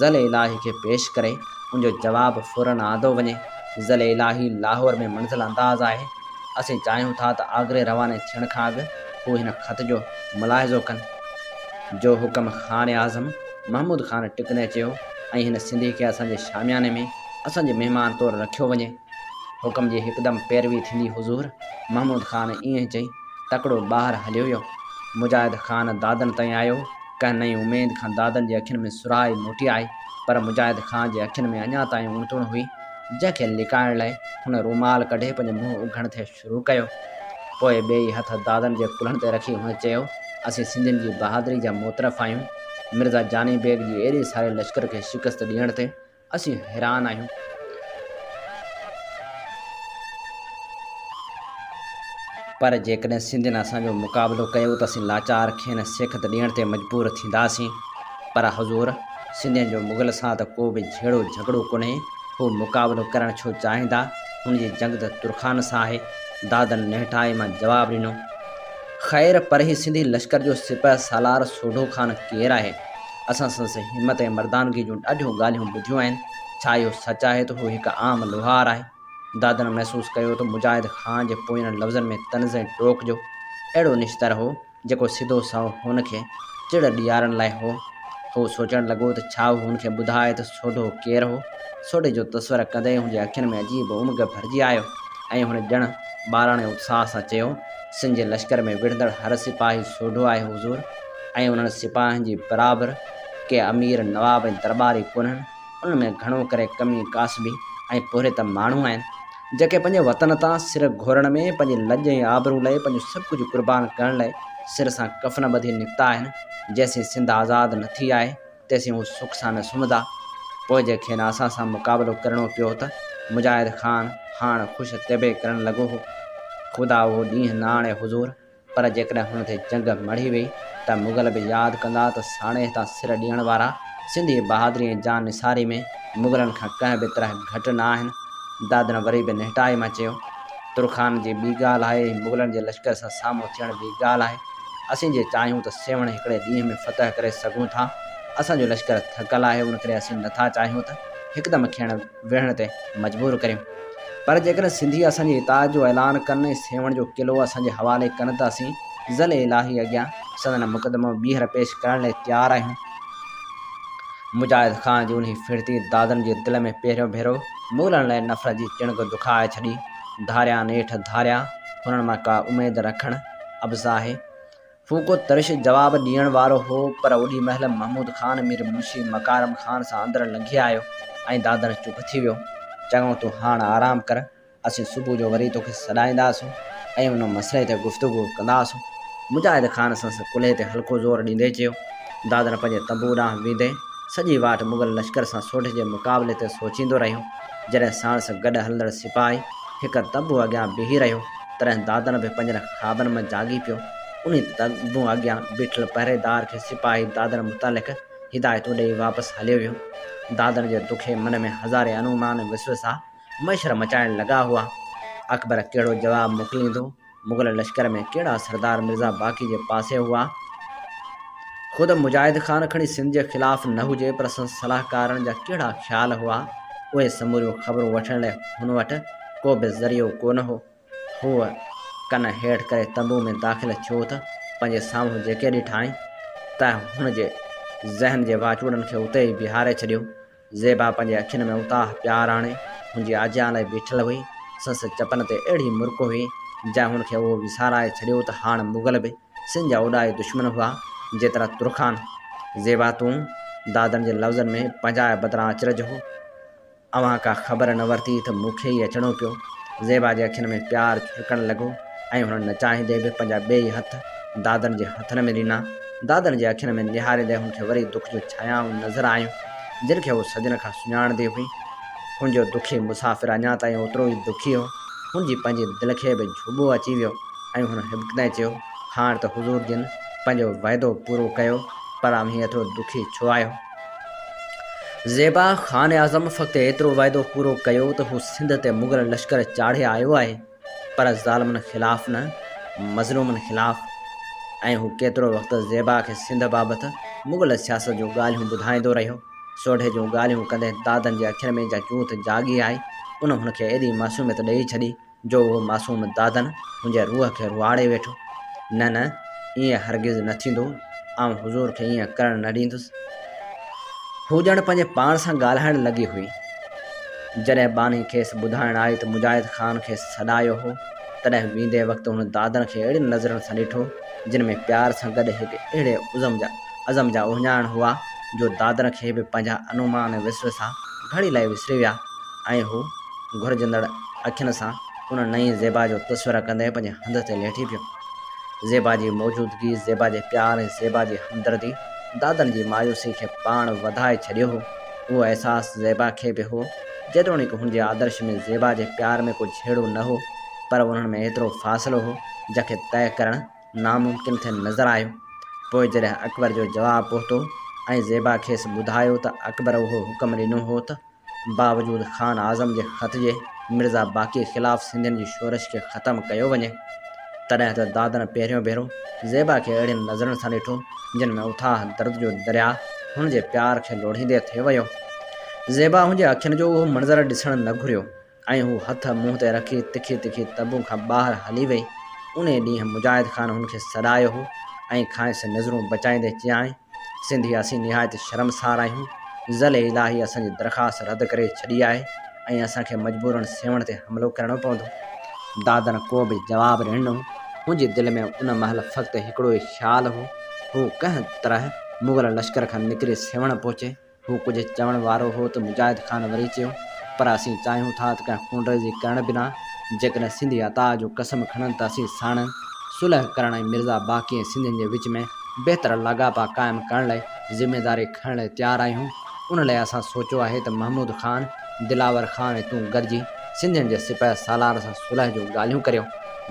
ظل الاهي کي پيش ڪري ان جو جواب فوراً آندو وڃي. ظل الاهي لاهور ۾ منزل انداز آهي. اسين چاهيون ٿا ته آگري رواني ٿيڻ کان اڳ هو هن خط جو ملاحظو ڪن. جو حڪم خان اعظم محمود خان ٽڪندي چيو ۽ هن سنڌي کي اسان جي شامياني ۾ اسان جي مهمان طور رکيو وڃي. حڪم جي هڪدم پيروي ٿيندي حضور! محمود خان ائين چئي تڪڙو ٻاهر هليو ويو. مجاهد خان دادن تائين آيو. ڪنهن نئين اميد کان دادن جي اکين ۾ سرهائي موٽي آئي، پر مجاهد خان جي اکين ۾ اڃا تائين اڻتڻ هئي، جنهن کي لڪائڻ لاء هن رومال ڪڍي پنهنجو منهن اگهڻ ٿي شروع ڪيو. پوء ٻيئي هٿ دادن جي ڪلهن تي رکي هن چيو، اسين سنڌين جي بهادري جا معترف آهيون. مرزا جاني بيگ جي ايڏي ساري لشڪر کي شڪست ڏيڻ تي اسين حيران آهيون. پر جيڪڏهن سنڌين اسان جو مقابلو ڪيو ته اسين لاچار کين سيکت ڏيڻ تي مجبور ٿينداسين. پر حضور! سنڌين جو مغل سان ته ڪو به جهيڙو جهڳڙو ڪونهي، هو مقابلو ڪرڻ ڇو چاهيندا؟ هن جي جنگ ته ترخان سان آهي. دادن نهٺائي مان جواب ڏنو. خير، پر هي سنڌي لشڪر جو سپهه سالار سوڍو خان ڪير آهي؟ اسان سندس همت ۽ مردانگيء جون ڏاڍيون ڳالهيون ٻڌيون آهن. ڇا اهو سچ آهي ته هو هڪ عام لوهار آهي؟ دادن محسوس ڪيو ته مجاهد خان جي پوين لفظن ۾ طنز ۽ ٽوڪ جو اهڙو نشتر هو، جيڪو سڌو سنئون هن کي چڙ ڏيارڻ لاء هو. هو سوچڻ لڳو ته ڇا هو هن کي ٻڌائي ته سوڍو ڪير هو؟ سوڍي جو تصور ڪندي هن جي اکين ۾ عجيب امنگ ڀرجي آيو ۽ هن ڄڻ ٻاراڻي اتساهه سان چيو، سن جي لشڪر ۾ وڙهندڙ هر سپاهي سوڍو آهي حضور! ۽ انهن سپاهين جي برابر ڪي امير، نواب ۽ درٻاري ڪونهن، انهن ۾ گهڻو ڪري ڪمي ڪاسبي ۽ پورهيت ماڻهو آهن، جيڪي پنهنجي وطن تان سر گهورڻ ۾ پنهنجي لڄ ۽ آبرو لئي پنهنجو سڀ ڪجهه قربان ڪرڻ لئي سر سان ڪفن ٻڌي نڪتا آهن، جيسين سنڌ آزاد نه ٿي آهي، تيسين هو سک سان نه سمهندا. پوء جي کين اسان سان مقابلو ڪرڻو پيو ته مجاهد خان هاڻ خوش طبعي ڪرڻ لڳو هو. خدا اهو ڏينهن نه آڻي حضور! پر جيڪڏهن هن تي جنگ مڙهي وئي ته مغل به ياد ڪندا ته ساڻيهه تان سر ڏيڻ وارا سنڌي بهادري ۽ جان نثاري ۾ مغلن کان ڪنهن به طرح گهٽ نه آهن. دادن وري به نهٺائي مان چيو. ترخان جي ٻي ڳالهه آهي ۽ مغلن جي لشڪر سان سامهون ٿيڻ ٻي ڳالهه آهي. اسين جي چاهيون ته سيوهڻ هڪڙي ڏينهن ۾ فتح ڪري سگهون ٿا. اسان جو لشڪر ٿڪل آهي، ان ڪري اسين نٿا چاهيون ته هڪدم کين وڙهڻ تي مجبور ڪريون. پر جيڪڏهن سنڌي اسان جي اطاعت جو اعلان ڪن ۽ سيوهڻ جو قلعو اسان جي حوالي ڪن ته اسين ظل الاهي اڳيان سندن مقدمو ٻيهر پيش ڪرڻ لئي تيار آهيون. مجاهد خان جي انهي ڦڙتي دادن جي دل ۾ پهريون ڀيرو مغلن لاء نفرت جي چڻگ دکائي ڇڏي. ڌاريان نيٺ ڌاريان، هنن مان ڪا اميد رکڻ عبث آهي. هو ڪو ترش جواب ڏيڻ وارو هو، پر اوڏي مهل محمود خان مير منشي مڪارم خان سان اندر لنگهي آيو ۽ دادن چپ ٿي ويو. چڱو تون هاڻ آرام ڪر، اسين صبح جو وري توکي سڏائينداسون ۽ ان مسئلي تي گفتگو ڪنداسون. مجاهد خان سندس ڪلهي تي هلڪو زور ڏيندي چيو. دادن پنهنجي تنبوء ڏانهن ويندي سڄي واٽ مغل لشڪر سان سوڍي جي مقابلي تي سوچيندو رهيو. جڏهن ساڻس گڏ هلندڙ سپاهي هڪ تنبوء اڳيان بيهي رهيو، تڏهن دادن به پنهنجن خوابن مان جاڳي پيو. انهي تنبوء اڳيان بيٺل پهريدار کي سپاهي دادن متعلق هدايتون ڏيئي واپس هليو ويو. دادن جي دکي من ۾ هزارين انومان ۽ وسوسا محشر مچائڻ لڳا هئا. اڪبر ڪهڙو جواب موڪليندو؟ مغل لشڪر ۾ ڪهڙا سردار مرزا باقي جي پاسي هئا؟ خود مجاهد خان کڻي سنڌ جي خلاف نه هجي پر سندس صلاحڪارن جا ڪهڙا خيال هئا؟ اهي سموريون خبرون وٺڻ لاء هن وٽ ڪو به ذريعو ڪونه هو. هو ڪن هيٺ ڪري تنبوء ۾ داخل ٿيو ته پنهنجي سامهون جيڪي ڏٺائين، تنهن هن جي ذهن جي واچوڙن کي اتي ئي بيهاري ڇڏيو. زيبا پنهنجي اکين ۾ اتاهه پيار آڻي هن جي آجيان لاء بيٺل هئي. سندس چپن تي اهڙي مرڪ هئي، جنهن هن کي اهو وسارائي ڇڏيو ته هاڻ مغل به سنڌ جا اوڏا ئي دشمن هئا، جيترا ترخان. زيبا تون؟ دادن جي لفظن ۾ پنهنجائپ بدران اچرج هو. اوهان ڪا خبر نه ورتي ته مون کي ئي اچڻو پيو. زيبا جي اکين ۾ پيار ڇلڪڻ لڳو ۽ هن نه چاهيندي به پنهنجا ٻيئي هٿ دادن جي هٿن ۾ ڏنا. دادن جي اکين ۾ نهاريندي هن کي وري دک جون ڇايائون نظر آيون، جن کي هوء صدين کان سڃاڻندي هئي. هن جو دکي مسافر اڃا تائين اوترو ئي دکي هو. هن جي پنهنجي دل کي به جهٻو اچي ويو ۽ هن هٻڪندي چيو، هاڻ ته حضور جن پنهنجو وعدو پورو ڪيو، پر اوهين ايترو دکي ڇو آهيو؟ زيبا، خان اعظم فقط ايترو وعدو پورو ڪيو ته هو سنڌ تي مغل لشڪر چاڙهي آيو آهي، پر ظالمن خلاف نه، مظلومن خلاف. ۽ هو ڪيترو وقت زيبا کي سنڌ بابت مغل سياست جون ڳالهيون ٻڌائيندو رهيو. سوڍي جون ڳالهيون ڪندي دادن جي اکين ۾ جا جوت جاڳي آئي، ان هن کي ايڏي معصوميت ڏيئي ڇڏي، جو اهو معصوم دادن هن جي روح کي روئاڙي ويٺو. نه نه، ائين هرگز نه ٿيندو، آئون حضور کي ائين ڪرڻ نه ڏيندس. هوء ڄڻ پنهنجي پاڻ سان ڳالهائڻ لڳي هئي. جڏهن ٻانهي کيس ٻڌائڻ آئي ته مجاهد خان کيس سڏايو هو، تڏهن ويندي وقت هن دادن کي اهڙين نظرن سان ڏٺو، جن ۾ پيار سان گڏ هڪ اهڙي عزم جا اهڃاڻ هئا، جو دادن کي به پنهنجا انومان ۽ وسوسا گهڙي لاء وسري ويا ۽ هو گهرجندڙ اکين سان ان نئين زيبا جو تصور ڪندي پنهنجي هنڌ تي ليٽي پيو. زيبا جي موجودگي، زيبا جي پيار ۽ زيبا جي همدردي دادن جي مايوسي کي پاڻ وڌائي ڇڏيو هو. اهو احساس زيبا کي به هو. جيتوڻيڪ هن جي آدرش ۾ زيبا جي پيار ۾ ڪو جهيڙو نه هو، پر انهن ۾ ايترو فاصلو هو، جنهن کي طئي ڪرڻ ناممڪن ٿي نظر آيو. پوء جڏهن اڪبر جو جواب پهتو ۽ زيبا کيس ٻڌايو ته اڪبر اهو حڪم ڏنو هو ته باوجود خان اعظم جي خط جي مرزا باقي خلاف سنڌين جي شورش کي ختم ڪيو وڃي. تڏهن ته دادن پهريون ڀيرو زيبا کي اهڙين نظرن سان ڏٺو، جن ۾ اٿاهه درد جو درياهه هن جي پيار کي لوڙهيندي ٿي ويو. زيبا هن جي اکين جو اهو منظر ڏسڻ نه گهريو ۽ هو هٿ منهن تي رکي تکي تکي تنبو کان ٻاهر هلي وئي. انهي ڏينهن مجاهد خان هن کي سڏايو هو ۽ کانئس نظرون بچائيندي چيائين. سنڌي اسين نهايت شرمسار آهيون. ظل الاهي اسان جي درخواست رد ڪري ڇڏي آهي ۽ اسان کي مجبورن سيوهڻ تي حملو ڪرڻو پوندو. دادن ڪو به جواب نه ڏنو. هن جي دل ۾ ان مهل فقط هڪڙو ئي خيال هو، هو ڪنهن طرح مغل لشڪر کان نڪري سيوهڻ پهچي. هو ڪجهه چوڻ وارو هو ته مجاهد خان وري چيو، پر اسين چاهيون ٿا ته ڪنهن خونريزي ڪرڻ بنا، جيڪڏهن سنڌي عطا جو قسم کڻن ته اسين ساڻن صلح ڪرڻ ۽ مرزا باقي ۽ سنڌين جي وچ ۾ بهتر لاڳاپا قائم ڪرڻ لاء ذميداري کڻڻ لاء تيار آهيون. ان لاء اسان سوچيو آهي ته محمود خان، دلاور خان ۽ تون گڏجي سنڌين جي سپهه سالار سان صلح جون ڳالهيون ڪريو.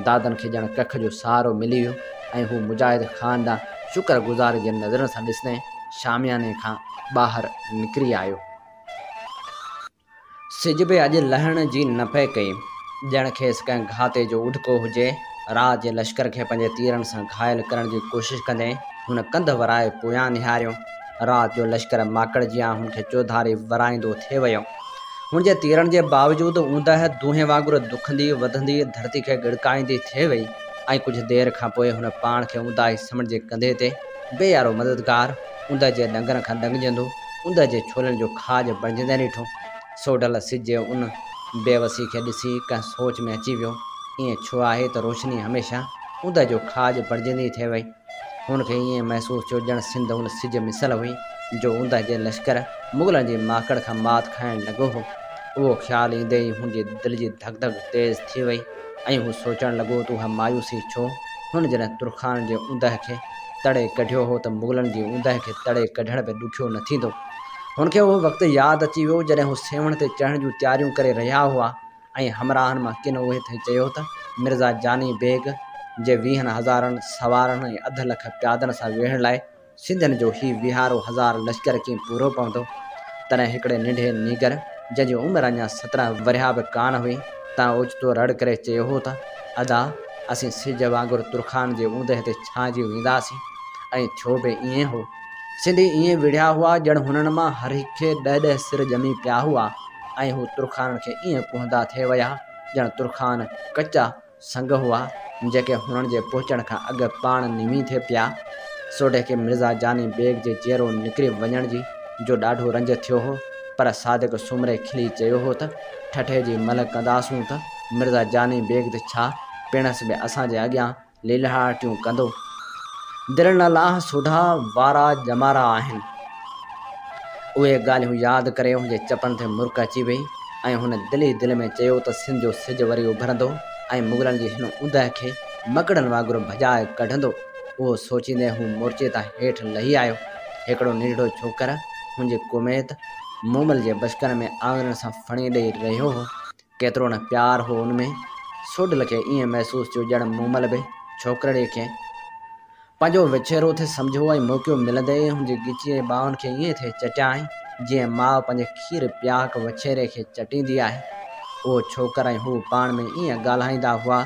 دادن کي ڄڻ ڪک جو سهارو ملي ويو ۽ هو مجاهد خان ڏانهن شڪر گذاري جي نظرن سان ڏسندي شامياني کان ٻاهر نڪري آيو. سج به اڄ لهڻ جي نه پئي ڪئي، ڄڻ کيس ڪنهن گهاتي جو اڍڪو هجي. رات جي لشڪر کي پنهنجي تيرن سان گهائل ڪرڻ جي ڪوشش ڪندي هن ڪنڌ ورائي پويان نهاريو. رات جو لشڪر ماڪڙ جيان هن کي چوڌاري ورائيندو ٿي ويو. هن جي تيرن جي باوجود اوندهه دونهين وانگر دکندي وڌندي ڌرتي کي ڳڙڪائيندي ٿي وئي ۽ ڪجهه دير کان پوء هن پاڻ کي اونداهي سمنڊ جي ڪنڌي تي بي يارو مددگار اوندهه جي ڏنگن کان ڏنگجندو اوندهه جي ڇولين جو کاڄ بڻجندي ڏٺو. سوڍل سج جي ان بيوسي کي ڏسي ڪنهن سوچ ۾ اچي ويو. ائين ڇو آهي ته روشني هميشه اوندهه جو کاڄ بڻجندي ٿي وئي. هن کي ائين محسوس ٿيو ڄڻ سنڌ ان سج مثل هئي جو اوندهه جي لشڪر مغلن جي ماڪڙ کان مات کائڻ لڳو هو. اهو خيال ايندي ئي هن جي دل جي ڌڪ ڌڪ تيز ٿي وئي ۽ هو سوچڻ لڳو ته اها مايوسي ڇو؟ هن جڏهن ترخانن جي اوندهه کي تڙي ڪڍيو هو ته مغلن جي اوندهه کي تڙي ڪڍڻ به ڏکيو نه ٿيندو. هن کي اهو وقت ياد اچي ويو جڏهن هو سيوهڻ تي چڙهڻ جون تياريون ڪري رهيا هئا ۽ همراهن مان ڪن اهي ٿي چيو ته مرزا جاني بيگ جي ويهن هزارن سوارن ۽ اڌ لک پيادن سان ويڙهڻ لاء سنڌين جو هي ويهارو هزار لشڪر ڪيئن پورو پوندو؟ تڏهن هڪڙي ننڍي نينگر، جنهن جي عمر اڃا 17 ورهيا به ڪانه هئي، تنهن اوچتو رڙ ڪري چيو هو ته، ادا، اسين سج وانگر ترخان جي اوندهه تي ڇانئجي وينداسين. ۽ ٿيو به ائين هو. سنڌي ائين وڙهيا هئا، ڄڻ هنن مان هر هڪ کي ڏهه ڏهه سر ڄمي پيا هئا ۽ هو ترخانن کي ائين ڪهندا ٿي ويا، ڄڻ ترخان ڪچا سنگ هئا، جيڪي هنن جي پهچڻ کان اڳ پاڻ نمي ٿي پيا. سوڍي کي مرزا جاني بيگ جي جيئرو نڪري وڃڻ جي جو ڏاڍو رنج ٿيو هو، پر صادق سومري کلي چيو هو ته، ٺٽي جي ملهه ڪنداسون ته مرزا جاني بيگ ته ڇا، پڻس به اسان جي اڳيان ليلهاٽيون ڪندو. دل نه لاهه سوڍا، وارا ڄمارا آهن. اهي ڳالهيون ياد ڪري هن جي چپن تي مرڪ اچي وئي ۽ هن دل ئي دل ۾ چيو ته سنڌ جو سج وري اڀرندو ۽ مغلن جي هن اوندهه کي مڪڙن وانگر ڀڄائي ڪڍندو. اهو سوچيندي هو مورچي تان هيٺ لهي آيو. هڪڙو ننڍڙو ڇوڪر هن جي ڪميت مومل جي بشڪن ۾ آڱرين سان ڦڻي ڏئي رهيو هو. ڪيترو نه پيار هو ان ۾. سوڍل کي ائين محسوس ٿيو ڄڻ مومل به ڇوڪرڙي کي پنهنجو وڇيرو ٿي سمجهيو ۽ موقعو ملندي ئي هن جي ڳچي ۽ ٻانهن کي ائين ٿي چٽيائين، جيئن ماء پنهنجي کير پياڪ وڇيري کي چٽيندي آهي. اهو ڇوڪر ۽ هو پاڻ ۾ ائين ڳالهائيندا هئا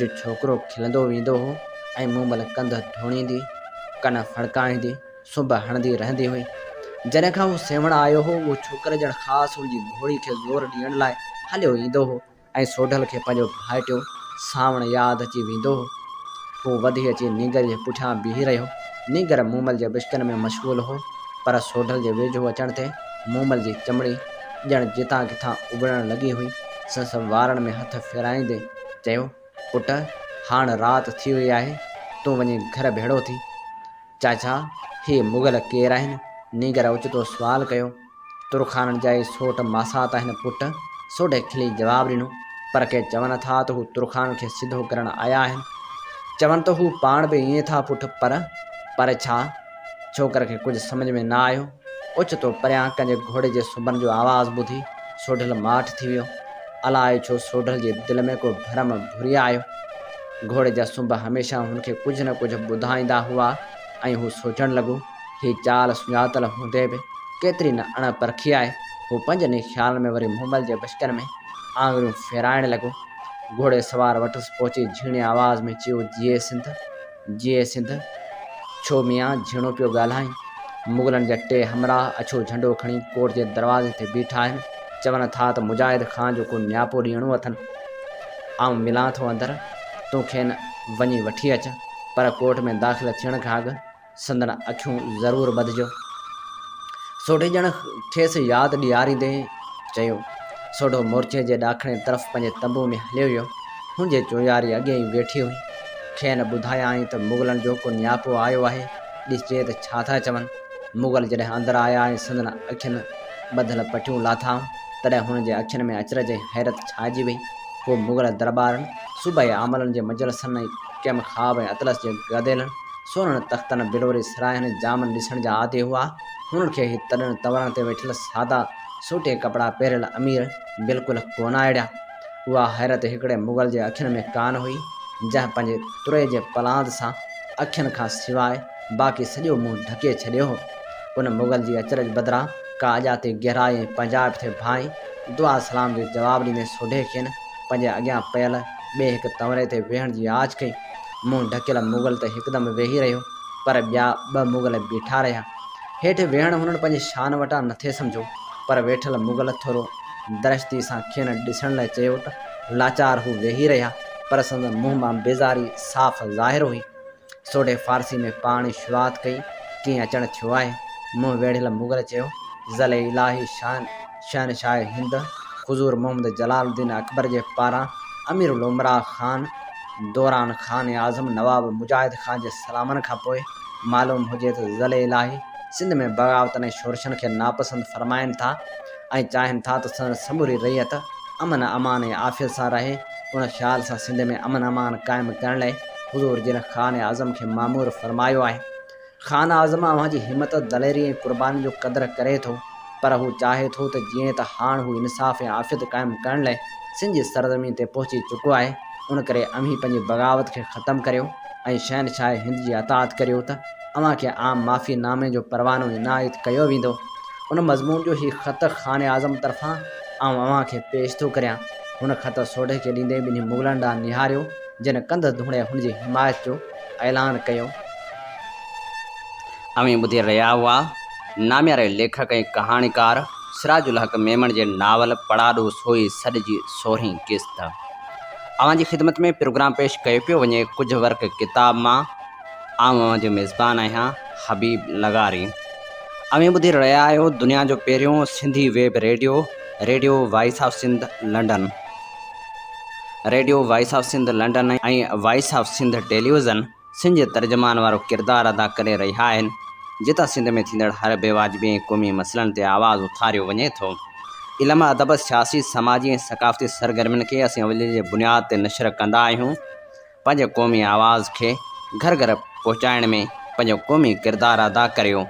جو ڇوڪرو کلندو ويندو هو ۽ مومل ڪنڌ ڌوڻيندي، ڪن ڦڙڪائيندي، سنب هڻندي رهندي هئي. جڏهن کان هو سيوهڻ آيو هو، اهو ڇوڪر ڄڻ خاص هن جي گهوڙي کي زور ڏيڻ لاء هليو ايندو هو. ۽ سوڍل کي پنهنجو ڀائٽيو سانوڻ ياد اچي ويندو هو. هو وڌي اچي نينگر جي پٺيان بيهي رهيو. نينگر مومل جي بشڪن ۾ مشغول هو، پر سوڍل جي ويجهو اچڻ تي مومل جي چمڙي ڄڻ جتان ڪٿان اٻڙڻ لڳي هئي. سندس وارن ۾ هٿ ڦيرائيندي چيو، پٽ، هاڻ رات ٿي وئي آهي، تون وڃي گهر ڀيڙو ٿي. چاچا، هي مغل ڪير آهن؟ نينگر اوچتو سوال ڪيو. ترخانن جا ئي سوٽ ماسات آهن پٽ، سوڍي کلي جواب ڏنو، پر ڪي چون ٿا ته هو ترخانن کي سڌو ڪرڻ آيا آهن. چون ته هو پاڻ به ائين ٿا پٽ، پر. پر ڇا؟ ڇوڪر کي ڪجهه سمجهه ۾ نه آيو. اوچتو پريان ڪنهن جي گهوڙي جي سنبن جو آواز ٻڌي سوڍل ماٺ ٿي ويو. الائي ڇو سوڍل جي دل ۾ ڪو ڀرم ڀري آيو. گهوڙي جا سنب هميشه هن کي ڪجهه نه ڪجهه ٻڌائيندا هئا ۽ هو سوچڻ لڳو، هي چال سڃاتل هوندي به ڪيتري نه اڻ پرکي آهي. هو پنهنجن ئي خيالن ۾ وري مومل جي بشڪن ۾ آڱريون ڦيرائڻ لڳو. گهوڙي سوار وٽس پهچي جهيڻي آواز ۾ چيو، جيئي سنڌ! جيئي سنڌ! ڇو ميان جهيڻو پيو ڳالهائين؟ مغلن جا ٽي همراهه اڇو جهنڊو کڻي ڪوٽ جي دروازي تي بيٺا آهن. چون ٿا ته مجاهد خان جو ڪو نياپو ڏيڻو اٿن. آئون ملان ٿو اندر، تون کين وڃي وٺي اچ، پر ڪوٽ ۾ داخل ٿيڻ کان اڳ سندن اکيون ضرور ٻڌجو. سوڍي ڄڻ کيس ياد ڏياريندي چيو. سوڍو مورچي جي ڏاکڻي طرف پنهنجي تنبوء ۾ هليو ويو. هن جي چوياري اڳي ئي ويٺي هئي. کين ٻڌايائين ته مغلن جو ڪو نياپو آيو آهي، ڏسجي ته ڇا ٿا چون. مغل جڏهن اندر آيا ۽ سندن اکين ٻڌل پٽيون لاٿائون، تڏهن هنن جي اکين ۾ اچرج ۽ حيرت ڇائجي وئي. هو مغل درٻارن، صوبائي عاملن جي مجلسن ۽ ڪيمخواب ۽ اطلس جي گديلن، سونن تختن، بلوري سراين ۽ جامن ڏسڻ جا عادي هئا. هنن کي هي تڏن تنورن تي ويٺل سادا سوٽي ڪپڙا پهريل امير بلڪل ڪونه آئڙيا. اها حيرت هڪڙي مغل جي اکين ۾ ڪانه هئي، جنهن پنهنجي تري جي پلاند سان اکين کان سواء باقي سڄو منهن ڍڪي ڇڏيو هو. ان مغل جي اچرج بدران ڪا اڄاتي گهرائي ۽ پنهنجائپ ٿي ڀانئي دعا سلام جو جواب ڏيندي سوڍي کين پنهنجي اڳيان پيل ٻئي هڪ تنوري تي ويهڻ جي آڇ ڪئي. منهن ڍڪيل مغل ته هڪدم ويهي رهيو، پر ٻيا ٻه مغل بيٺا رهيا. هيٺ ويهڻ هنن پنهنجي شان وٽان نٿي سمجهيو، پر ويٺل مغل ٿورو درشتي سان کين ڏسڻ لاء چيو ته لاچار هو ويهي رهيا، پر سندن منهن مان بيزاري صاف ظاهر هئي. سوڍي فارسي ۾ پاڻ ئي شروعات ڪئي، ڪيئن اچڻ ٿيو آهي؟ منهن ويڙهيل مغل چيو، ظل الاهي شهنشاهه هند حضور محمد جلال الدين اڪبر جي پاران امير الامراء خان دوران خان اعظم نواب مجاهد خان جي سلامن کان پوء معلوم هجي ته ظل الاهي سنڌ ۾ بغاوتن ۽ شورشن کي ناپسند فرمائن ٿا ۽ چاهين ٿا ته سندن سموري رعيت امن امان ۽ عافيت سان رهي، ان خيال سان سنڌ ۾ امن امان قائم ڪرڻ لاء حضور جن خان اعظم کي مامور فرمايو آهي. خان اعظم اوهان جي همت، دليري ۽ قربانين جو قدر ڪري ٿو، پر هو چاهي ٿو ته جيئن ته هاڻ هو انصاف ۽ عافيت قائم ڪرڻ لاء سنڌ جي سرزمين تي پهچي چڪو آهي، ان ڪري اوهين پنهنجي بغاوت کي ختم ڪريو ۽ شهنشاهه هند جي اطاعت ڪريو ته اوهان کي عام معافي نامي جو پروانو عنايت ڪيو ويندو. ان مضمون جو هي خط خان اعظم طرفان آئون اوهان کي پيش ٿو ڪريان. هن خط سوڍي کي ڏيندي ٻنهي مغلن ڏانهن نهاريو، جن ڪنڌ ڌوڻي هن جي حمايت جو اعلان ڪيو. اوهين ٻڌي رهيا هئا نامياري ليکڪ ۽ ڪهاڻيڪار سراج الحق ميمڻ جي ناول پڙاڏو سوئي سڏ جي سورهين قسط. اوهان جي خدمت ۾ پروگرام پيش ڪيو پيو وڃي ڪجهه ورق ڪتاب مان. آئون اوهان جو ميزبان آهيان حبيب لغاري. اوهين ٻڌي رهيا آهيو دنيا جو پهريون Sindhi web radio, radio voice of Sindh London. Radio voice of Sindh London ۽ voice of Sindh television Sindh جي ترجمان وارو ڪردار ادا ڪري رهيا آهن، جتان سنڌ ۾ ٿيندڙ هر بيواجبي ۽ قومي مسئلن تي آواز اٿاريو وڃي ٿو. علم، ادب، سياسي، سماجي ۽ ثقافتي سرگرمين کي اسين اولين جي بنياد تي نشر ڪندا آهيون. پنهنجي قومي آواز کي گهر گهر پهچائڻ ۾ پنهنجو قومي ڪردار ادا ڪريو.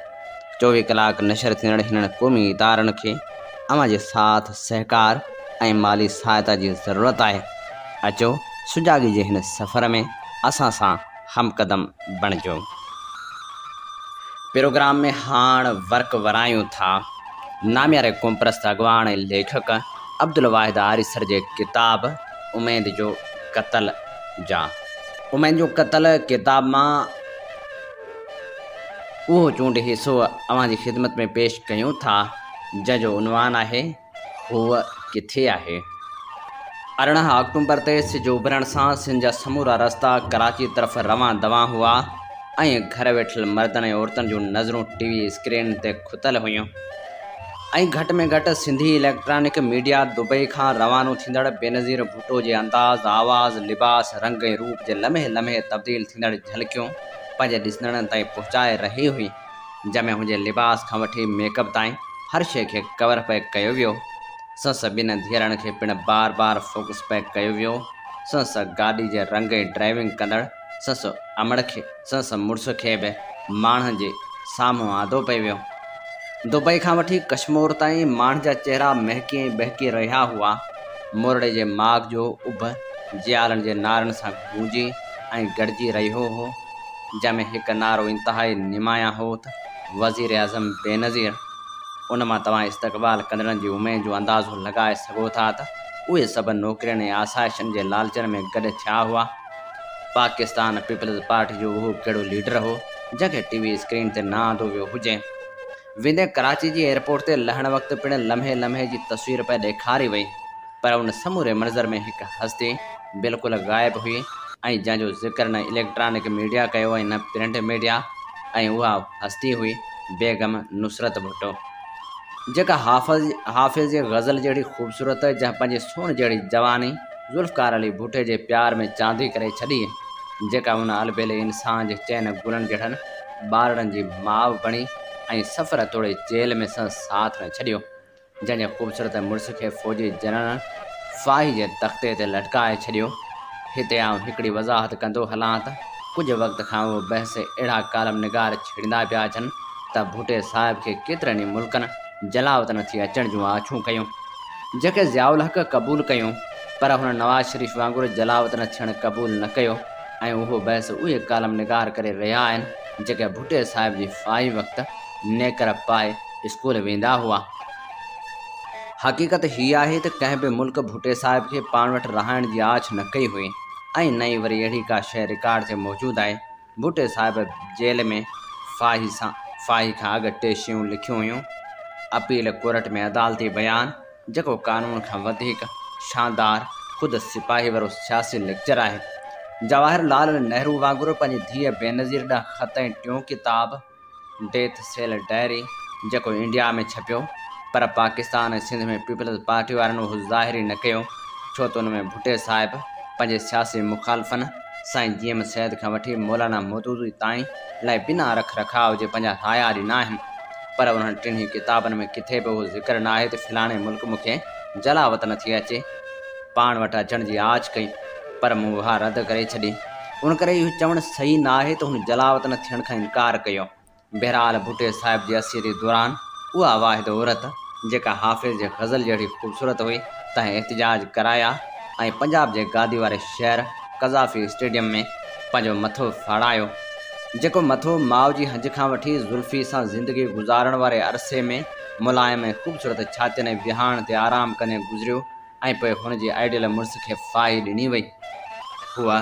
24 ڪلاڪ نشر ٿيندڙ هنن قومي ادارن کي اوهان جي ساٿ، سهڪار ۽ مالي سهائتا جي ضرورت آهي. اچو سجاڳي جي هن سفر ۾ اسان سان هم قدم بڻجو. پروگرام ۾ هاڻ ورق ورايون ٿا. نامياري قومپرست اڳواڻ ۽ ليکڪ عبدالواحد آريسر جي ڪتاب اميد جو قتل جا. اميد جو قتل ڪتاب مان اهو چونڊ حصو اوهان جي خدمت ۾ پيش ڪيون ٿا، جنهن جو عنوان آهي، هوء ڪٿي آهي؟ 18 آڪٽومبر تي سج اڀرڻ سان سنڌ جا سمورا رستا ڪراچي طرف روان دوان هئا ۽ گهر ويٺل مردن ۽ عورتن جون نظرون ٽي وي اسڪرين تي کتل هيون ۽ گهٽ ۾ گهٽ سنڌي اليڪٽرانڪ ميڊيا دبئي کان روانو ٿيندڙ بينظير ڀٽو جي انداز، آواز، لباس، رنگ ۽ روپ جي لمحي لمحي تبديل ٿيندڙ جهلڪيون پنهنجي ڏسندڙن تائين پهچائي رهي هئي. جنهن ۾ هن جي لباس کان وٺي ميڪ اپ تائين هر شيء کي ڪور پئي ڪيو ويو. سندس ٻن ڌيئرن کي پڻ بار بار فوڪس پئي ڪيو ويو. سندس گاڏي جي رنگ ۽ ڊرائيونگ ڪندڙ سندس امڙ کي سندس مڙس کي به ماڻهن جي سامهون آندو پئي ويو. دبئي کان وٺي ڪشمور تائين ماڻهن جا چهرا مهڪي ۽ ٻهڪي رهيا هئا. مورڙي جي ماڳ جو اڀ جيالن جي نعرن سان گونجي ۽ گڙجي رهيو هو. جنهن ۾ هڪ نعرو انتهائي نمايان هو ته وزيراعظم بينظير. ان مان توهان استقبال ڪندڙن جي اميد جو اندازو لڳائي سگهو ٿا ته اهي سڀ نوڪرين ۽ آسائشن جي لالچن ۾ گڏ ٿيا هئا. پاڪستان پيپلز پارٽي جو اهو ڪهڙو ليڊر هو جنهن کي ٽي وي اسڪرين تي نه آندو ويو هجي. ويندي ڪراچي جي ايئرپورٽ تي لهڻ وقت پڻ لمحي لمحي جي تصوير پئي ڏيکاري وئي. پر ان سموري منظر ۾ هڪ هستي بلڪل غائب هئي ۽ جنهن جو ذڪر نه اليڪٽرانڪ ميڊيا ڪيو ۽ نه پرنٽ ميڊيا ۽ اها هستي هئي بيگم نصرت ڀٽو جيڪا حافظ جي غزل جهڙي خوبصورت جنهن پنهنجي سون جهڙي جواني ذوالفقار علي ڀٽي جي پيار ۾ چاندي ڪري ڇڏي جيڪا ان البيلي انسان جي چئن گلن جهڙن ٻارڙن جي ماء بڻي ۽ سفر توڙي جيل ۾ سندس ساٿ نه ڇڏيو. جنهن جي خوبصورت مڙس کي فوجي جنرلن ڦاهي جي تختي تي لٽڪائي ڇڏيو. هتي آئون هڪڙي وضاحت ڪندو هلان ته ڪجهه وقت کان اهو بحث اهڙا ڪالم نگار ڇيڙيندا پيا اچن ته ڀٽي صاحب کي ڪيترن ئي ملڪن جلاوطن ٿي اچڻ جون آڇون ڪيون، جيڪي ضياء الحق قبول ڪيون، پر هن نواز شريف وانگر جلاوطن ٿيڻ قبول نه ڪيو ۽ اهو بحث اهي ڪالم نگار ڪري رهيا آهن، جيڪي ڀٽي صاحب جي ڦاهي وقت نيڪر پائي اسڪول ويندا هئا. حقيقت هيء آهي ته ڪنهن به ملڪ ڀٽي صاحب کي پاڻ وٽ رهائڻ جي آڇ نه ڪئي هئي ۽ نه ئي وري اهڙي ڪا شيء رڪارڊ تي موجود آهي. ڀٽي صاحب جيل ۾ ڦاهي سان ڦاهي کان اڳ ٽي شيون لکيون هيون، اپيل ڪورٽ ۾ عدالتي بيان، جيڪو قانون کان وڌيڪ شاندار خود سپاهي وارو سياسي ليڪچر آهي. جواهر لال نهرو وانگر پنهنجي ڌيء بينظير ڏانهن خط ۽ ٽيون ڪتاب، ڊيٿ سيل ڊائري جيڪو انڊيا ۾ ڇپيو پر پاڪستان ۽ سنڌ ۾ پيپلز پارٽي وارن اهو ظاهر ئي نه ڪيو ڇو ته ان ۾ ڀٽي صاحب پنهنجي سياسي مخالفن سائين جي ايم سيد کان وٺي مولانا مودودي تائين لاء بنا رک رکاء جي پنهنجا رايا ڏنا آهن پر انهن ٽنهي ڪتابن ۾ ڪٿي به اهو ذڪر ناهي ته فلاڻي ملڪ مون کي جلاوطن ٿي اچي پاڻ وٽ اچڻ جي آڇ ڪئي پر مون اها رد ڪري ڇڏي. ان ڪري اهو چوڻ صحيح نه آهي ته هن جلاوطن ٿيڻ کان انڪار ڪيو. بهرحال ڀٽي صاحب جي اسيري دوران اها واحد عورت جيڪا حافظ جي غزل جهڙي خوبصورت هئي تنهن احتجاج ڪرايا ۽ پنجاب جي گادي واري شهر قذافي اسٽيڊيم ۾ پنهنجو مٿو ڦاڙايو. جيڪو مٿو ماء جي هنج کان وٺي زلفي سان زندگي گذارڻ واري عرصي ۾ ملائم ۽ خوبصورت ڇاتين ۽ ويهاڻ تي آرام ڪندي گذريو ۽ پوء هن جي آئيڊيل مڙس کي ڦاهي ڏني وئي. هوء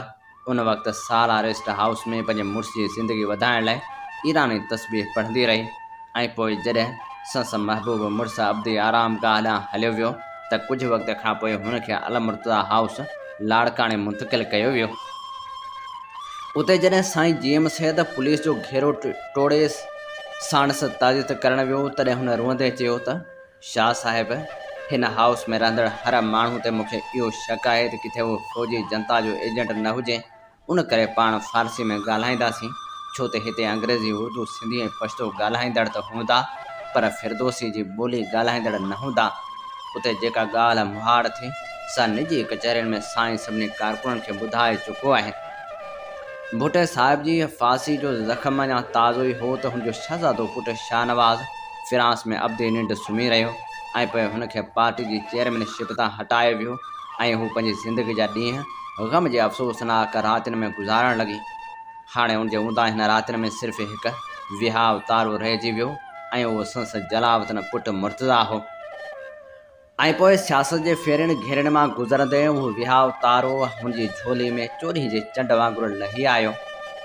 ان وقت سالا ريسٽ هائوس ۾ پنهنجي مڙس جي زندگي وڌائڻ لاء ايراني تسبيح پڙهندي رهي ۽ پوء جڏهن سندس محبوب مڙس ابدي آرام گاهه ڏانهن هليو ويو ته ڪجهه وقت کان پوء هن کي المرتضيٰ هائوس لاڙڪاڻي منتقل ڪيو ويو. اتي جڏهن سائين جي ايم سيد پوليس جو گهيرو ٽوڙي ساڻس تعزيت ڪرڻ ويو تڏهن هن روئندي چيو ته. شاهه صاحب، هن هائوس ۾ رهندڙ هر ماڻهو تي مون کي اهو شڪ آهي ته ڪٿي اهو فوجي جنتا جو ايجنٽ نه هجي، ان ڪري پاڻ فارسي ۾ ڳالهائينداسين، ڇو ته هتي انگريزي، اردو، سنڌي ۽ پشتو ڳالهائيندڙ ته هوندا، پر فردوسي جي ٻولي ڳالهائيندڙ نه هوندا. اتي جيڪا ڳالهه مهاڙ ٿي، سا نجي ڪچهرين ۾ سائين سڀني ڪارڪنن کي ٻڌائي چڪو آهي. ڀٽي صاحب جي ڦاسي جو زخم اڃا تازو ئي هو ته هن جو شهزادو پٽ شاهنواز فرانس ۾ ابدي ننڊ سمهي رهيو ۽ پوء هن کي پارٽي جي چيئرمين شپ تان هٽايو ويو ۽ هو پنهنجي زندگي جا ڏينهن غم جي افسوسناڪ راتين ۾ گذارڻ لڳي. هاڻي ان جي اونداهين راتين ۾ صرف هڪ وهائو تارو رهجي ويو ۽ اهو سندس جلاوطن پٽ مرتضيٰ هو. ۽ پوء سياست جي ڦيرين گهيرين مان گذرندي اهو وهائو تارو هن جي جهولي ۾ چوڏهين جي چنڊ وانگر لهي آيو.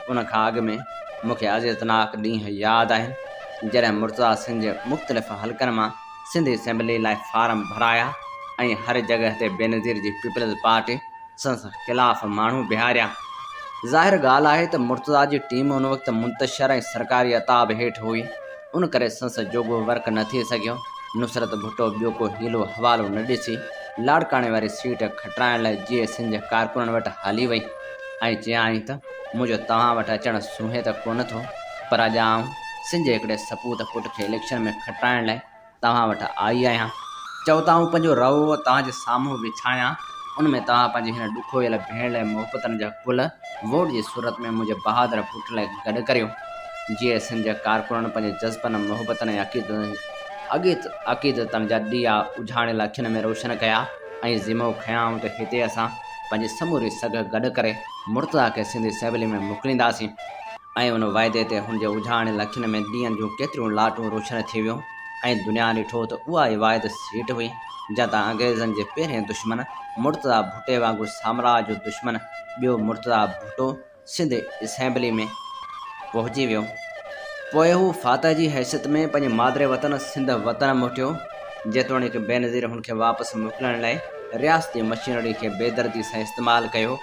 ان کان اڳ ۾ مون کي اذيتناڪ ڏينهن ياد آهن، جڏهن مرتضيٰ سنڌ جي مختلف حلقن مان سنڌ اسيمبلي لاء فارم ڀرايا ۽ هر جڳهه تي بينظير جي پيپلز پارٽي سندس خلاف ماڻهو بيهاريا. ظاهر ڳالهه آهي ته مرتضيٰ جي ٽيم ان وقت منتشر ۽ سرڪاري عتاب هيٺ هئي، ان ڪري سندس جوڳو ورڪ نه ٿي سگهيو. نصرت ڀٽو ٻيو ڪو حيلو حوالو نه ڏسي لاڙڪاڻي واري سيٽ کٽرائڻ لاء جيئي سنڌ جي ڪارڪنن وٽ هلي وئي ۽ چيائين ته منهنجو توهان وٽ اچڻ سونهين ته ڪونه ٿو پر اڄ آئون سنڌ جي هڪڙي سپوت پٽ کي اليڪشن ۾ کٽرائڻ لاء توهان وٽ آئي آهيان. چئو ته آئون پنهنجو رئو توهان جي سامهون وڇايان، ان ۾ توهان پنهنجي هن ڏکويل ڀيڻ لاء محبتن جا گل ووٽ جي صورت ۾ منهنجي بهادر پٽ لاء گڏ ڪريو. جيئي سنڌ جي ڪارڪنن پنهنجي جذبن، محبتن ۽ عقيدتن جا ڏيئا اجهاڻيل اکين ۾ روشن ڪيا ۽ ذمو کنيائون ته هتي اسان پنهنجي سموري سگهه گڏ ڪري مرتضيٰ کي سنڌ اسيمبلي ۾ موڪلينداسين. ۽ ان وعدي تي هن جي اجهاڻيل اکين ۾ ڏينهن جون ڪيتريون لاٽون روشن ٿي ويون ۽ دنيا ڏٺو ته اها ئي واحد سيٽ هئي جنهن تان انگريزن جي پهرين دشمن مرتضيٰ ڀٽي وانگر سامراج جو دشمن ٻيو مرتضيٰ ڀٽو سنڌ اسيمبلي ۾ پهچي ويو. پوء هو فاتح جي حيثيت ۾ پنهنجي مادر وطن سنڌ وطن موٽيو. جيتوڻيڪ بينظير هن کي واپس موڪلڻ لاء رياستي مشينري کي بيدردي سان استعمال ڪيو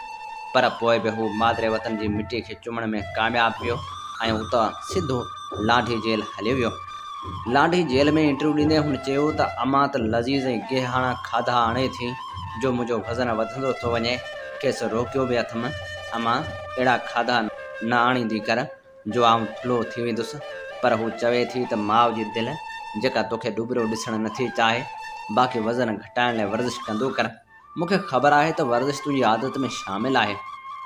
پر پوء به هو مادر وطن جي مٽيء کي چمڻ ۾ ڪامياب ويو ۽ اتان سڌو لانڍي جيل هليو ويو. لانڍي جيل ۾ انٽرويو ڏيندي هن چيو ته امان ته لذيذ ۽ گيهاڻا کاڌا آڻي ٿي جو منهنجو وزن وڌندو ٿو وڃي، کيس روڪيو به اٿم، امان اهڙا کاڌا نه آڻيندي ڪر جو آئون ٿلهو ٿي ويندس، پر هو چوي ٿي ته ماء جي دل جيڪا توکي ڏٻرو ڏسڻ نٿي چاهي، باقي وزن گهٽائڻ لاء ورزش ڪندو ڪر. مون کي خبر آهي ته ورزش تنهنجي عادت ۾ شامل آهي.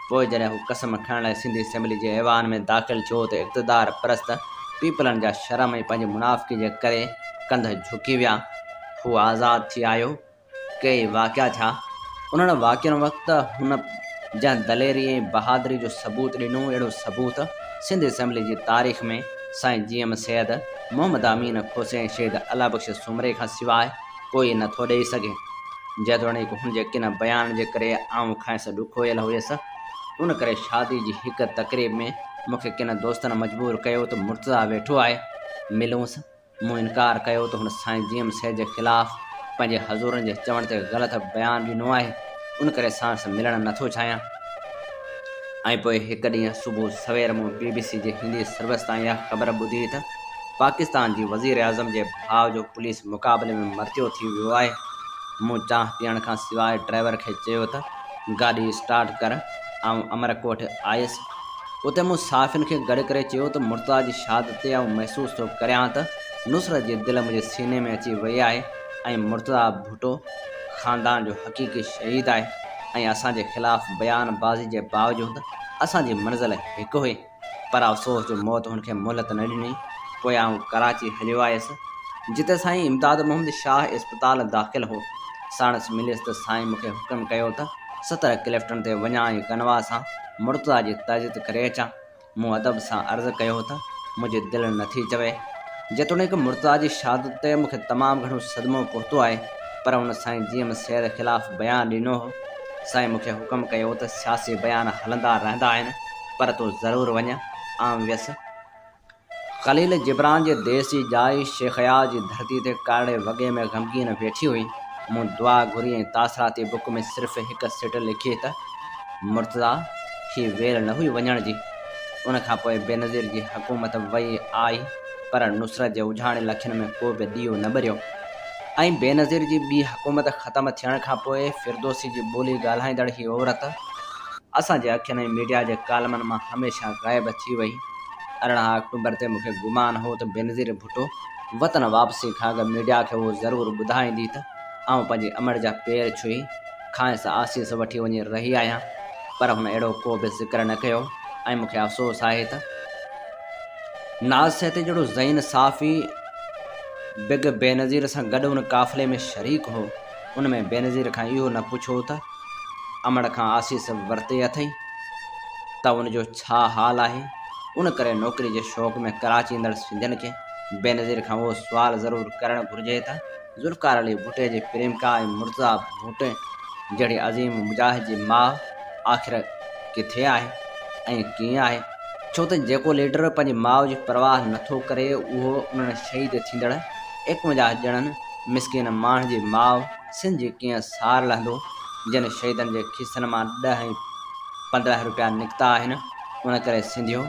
پوء جڏهن هو قسم کڻڻ لاء سنڌ اسيمبلي جي ايوان ۾ داخل ٿيو ته اقتدار پرست پيپلن جا شرم ۽ پنهنجي منافقي جي ڪري ڪنڌ جهڪي ويا. هو آزاد ٿي آيو. ڪيئي واقعا ٿيا. انهن واقعن وقت هن جنهن دليري ۽ بهادري جو ثبوت ڏنو اهڙو ثبوت سنڌ اسيمبلي جي تاريخ ۾ سائين جي ايم سيد، محمد امين کوسي ۽ شهيد الله بخش سومري کان سواء ڪوئي نه ٿو ڏيئي سگهي. جيتوڻيڪ هن جي ڪن بيان جي ڪري آئون کانئس ڏکويل هيس، ان ڪري شادي جي هڪ تقريب ۾ مون کي ڪن دوستن مجبور ڪيو ته مرتضيٰ ويٺو آهي، ملونس. مون انڪار ڪيو ته هن سائين جي ايم سيد جي خلاف پنهنجي حضورن جي چوڻ تي غلط بيان ڏنو آهي، ان ڪري ساڻس ملڻ نٿو چاهيان. ۽ پوء هڪ ڏينهن صبح سوير مون بي بي سي جي هندي سروس تان اها خبر ٻڌي ته پاڪستان جي وزيراعظم جي ڀاء جو پوليس مقابلي ۾ مرتيو ٿي ويو آهي. مون چانهه پيئڻ کان سواء ڊرائيور کي چيو ته گاڏي اسٽارٽ ڪر، آئون امرڪوٽ آيس. اتي مون صحافين کي گڏ ڪري چيو ته مرتضيٰ جي شهادت تي آئون محسوس ٿو ڪريان ته نصرت جي دل منهنجي سيني ۾ اچي وئي آهي ۽ مرتضيٰ ڀٽو خاندان جو حقيقي شهيد آهي ۽ اسان جي خلاف بيان بازي جي باوجود اسان جي منزل هڪ هئي پر افسوس جو موت هن کي مهلت نه ڏني. پوء آئون ڪراچي هليو آيس جتي سائين امداد محمد شاهه اسپتال داخل هو. ساڻس مليس ته سائين مون کي حڪم ڪيو ته 17 ڪلفٽن تي وڃان ۽ غنوا سان مرتضيٰ جي تعزيت ڪري اچان. مون ادب سان عرض ڪيو ته منهنجي دل نٿي چوي. جيتوڻيڪ مرتضيٰ جي شهادت تي مون کي تمام گهڻو صدمو پهتو آهي، پر هن سائين جي ايم سيد خلاف بيان ڏنو هو. سائين مون کي حڪم ڪيو ته سياسي بيان هلندا رهندا آهن، پر تون ضرور وڃ. آئون ويس. خليل جبران جي ديس جي ڄائي شيخ اياز جي ڌرتي تي ڪارڙي وڳي ۾ غمگين ويٺي هئي. مون دعا گهري ۽ تاثراتي بڪ ۾ صرف هڪ سٽ لکي ته، مرتضيٰ، هي ويل نه هئي وڃڻ جي. ان کان پوء بينظير جي حڪومت وئي آئي پر نصرت جي اجهاڻيل اکين ۾ ڪو به ڏيئو نه ٻريو. ۽ بينظير جي ٻي حڪومت ختم ٿيڻ کان پوء فردوسي جي ٻولي ڳالهائيندڙ هي عورت اسان جي اکين ۽ ميڊيا جي ڪالمن مان هميشه غائب ٿي وئي. 18 آڪٽوبر تي مون کي گمان هو ته بينظير ڀٽو وطن واپسي کان اڳ ميڊيا کي اهو ضرور ٻڌائيندي ته آئون پنهنجي امڙ جا پير ڇهي کانئس آسيس وٺي وڃي رهي آهيان پر هن اهڙو ڪو به ذڪر نه ڪيو ۽ مون کي افسوس آهي ته ناز سهتي جهڙو ذهين صحافي بگ بينظير سان گڏ ان قافلي ۾ شريڪ هو ان ۾ بينظير کان اهو نه پڇيو ته امڙ کان آسيس ورتي اٿئي ته ان جو ڇا حال آهي؟ ان ڪري نوڪري جي شوق ۾ ڪراچي ايندڙ سنڌين کي بينظير کان اهو سوال ضرور ڪرڻ گهرجي ته ذوالفقار علي ڀٽي جي پريمڪا ۽ مرتضيٰ ڀٽي جهڙي عظيم مجاهد جي ماء آخر ڪٿي آهي ۽ ڪيئن آهي؟ ڇو ته جيڪو ليڊر پنهنجي ماء جي پرواهه نٿو ڪري اهو انهن شهيد ٿيندڙ 51 ڄڻن مسڪين ماڻهن جي ماء سنڌ جي ڪيئن سار لهندو، جن شهيدن جي کيسن مان 10 ۽ 15 روپيا نڪتا آهن، ان ڪري سنڌيو!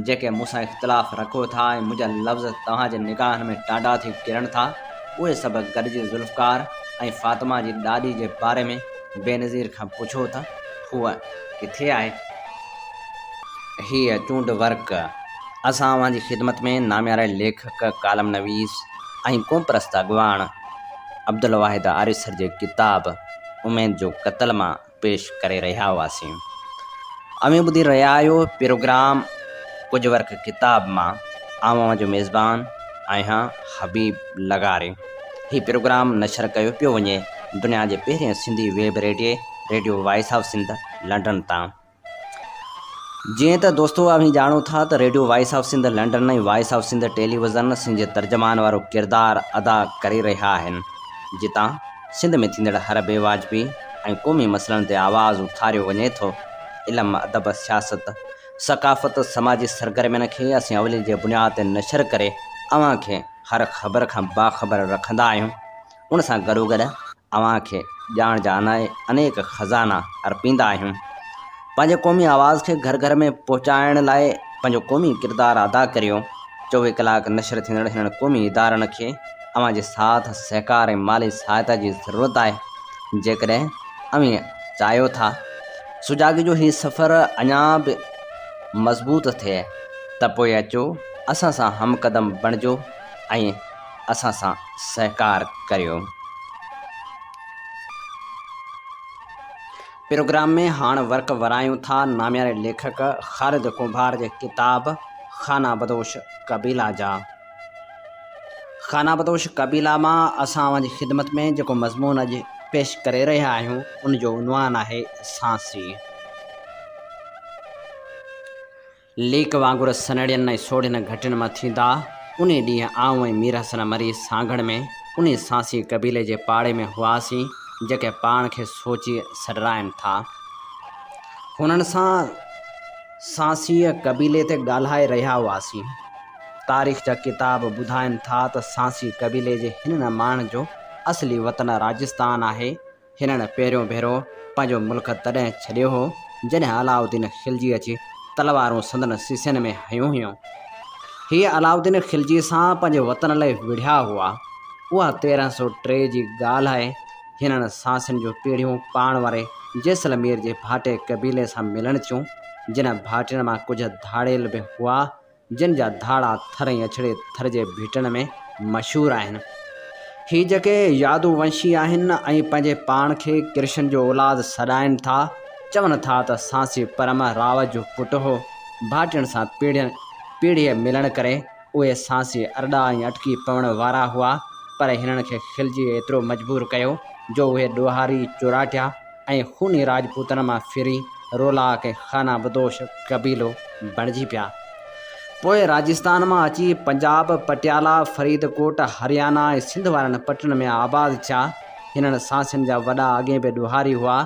جيڪي مون سان اختلاف رکو ٿا ۽ منهنجا لفظ توهان جي نگاهن ۾ ٽانڊا ٿي ڪرن ٿا، اهي سڀ گڏجي ذوالفقار ۽ فاطمه جي ڏاڏي جي باري ۾ بينظير کان پڇو ته هوء ڪٿي آهي؟ هيء چونڊ ورق اسان اوهان جي خدمت ۾ نامياري ليکڪ، ڪالم نويس ۽ قومپرست اڳواڻ عبدالواحد آريسر جي ڪتاب اميد جو قتل مان پيش ڪري رهيا هئاسين. اوهين ٻڌي رهيا آهيو پروگرام ڪجهه ورق ڪتاب مان آئون اوهان جو ميزبان آهيان حبيب لغاري. هي پروگرام نشر ڪيو پيو وڃي دنيا جي پهرين سنڌي ويب ريڊيي radio voice of Sindh London تان. جيئن ته دوستو اوهين ڄاڻو ٿا ته radio voice of Sindh London ۽ voice of Sindh television Sindh جي ترجمان وارو ڪردار ادا ڪري رهيا آهن جتان سنڌ ۾ ٿيندڙ هر بي واجبي ۽ قومي مسئلن تي آواز اٿاريو وڃي ٿو. علم، ادب، سياست، ثقافت، سماجي سرگرمين کي اسين اولين جي بنياد تي نشر ڪري اوهان کي هر خبر کان باخبر رکندا آهيون. ان سان گڏوگڏ اوهان کي ڄاڻ جا انيڪ خزانا ارپيندا آهيون. پنهنجي قومي آواز کي گهر گهر ۾ پهچائڻ لاء پنهنجو قومي ڪردار ادا ڪريو. 24 ڪلاڪ نشر ٿيندڙ هنن قومي ادارن کي اوهان جي ساٿ، سهڪار ۽ مالي سهائتا جي ضرورت آهي. جيڪڏهن اوهين چاهيو ٿا سجاڳي جو هي سفر اڃا به مضبوط ٿئي ته پوء اچو اسان سان هم قدم بڻجو ۽ اسان سان سهڪار ڪريو. پروگرام ۾ هاڻ ورق ورايون ٿا نامياري ليکڪ خالد ڪنڀار جي ڪتاب خانه بدوش قبيلا جا. خانه بدوش قبيلا مان اسان اوهان جي خدمت ۾ جيڪو مضمون اڄ پيش ڪري رهيا آهيون ان جو عنوان آهي سانسي. ليڪ وانگر سنهڙين ۽ سوڙهين گهٽين مان ٿيندا، انهي ڏينهن آئون ۽ مير حسن مري سانگهڙ ۾ انهي سانسي قبيلي جي پاڙي ۾ هئاسين، جيڪي پاڻ کي سوچي سڏرائين ٿا. هنن سان سانسيء قبيلي تي ڳالهائي رهيا هئاسين. تاريخ جا ڪتاب ٻڌائين ٿا ته سانسي قبيلي جي هنن ماڻهن جو اصلي وطن راجستان آهي. هنن پهريون ڀيرو پنهنجو ملڪ تڏهن ڇڏيو هو، جڏهن علاؤالدين خلجي اچي تلوارون سندن سيسن ۾ هنيون هيون. هي علاؤالدين خلجي سان پنهنجي وطن لئه وڙهيا هئا. اها 1303 جي ڳالهه آهي. هنن سانسين جون پيڙهيون پاڻ واري جيسلمير جي ڀاٽي قبيلي سان ملن ٿيون، جن ڀاٽين مان ڪجهه ڌاڙيل به هئا، جن جا ڌاڙا ٿر ۽ اڇڙي ٿر جي ڀيٽن ۾ مشهور آهن. هي جيڪي يادو ونشي آهن ۽ پنهنجي پاڻ کي ڪرشن جو اولاد سڏائين ٿا، چون ٿا ته سانسي پرم راوت جو پٽ هو. ڀاٽين سان پيڙهين پيڙهيء ملڻ ڪري اهي سانسي ارڏا ۽ اٽڪي پوڻ وارا هئا، پر هنن کي خلجيء ايترو مجبور ڪيو جو اهي ڏوهاري، چوراٽيا ۽ خوني راجپوتن مان ڦري رولاڪ ۽ خانه بدوش قبيلو بڻجي پيا. پوء راجستان مان اچي پنجاب، پٽيالا، فريد ڪوٽ، هريانا ۽ سنڌ وارن پٽن ۾ آباد ٿيا. هنن سانسين جا وڏا اڳي به ڏوهاري هئا،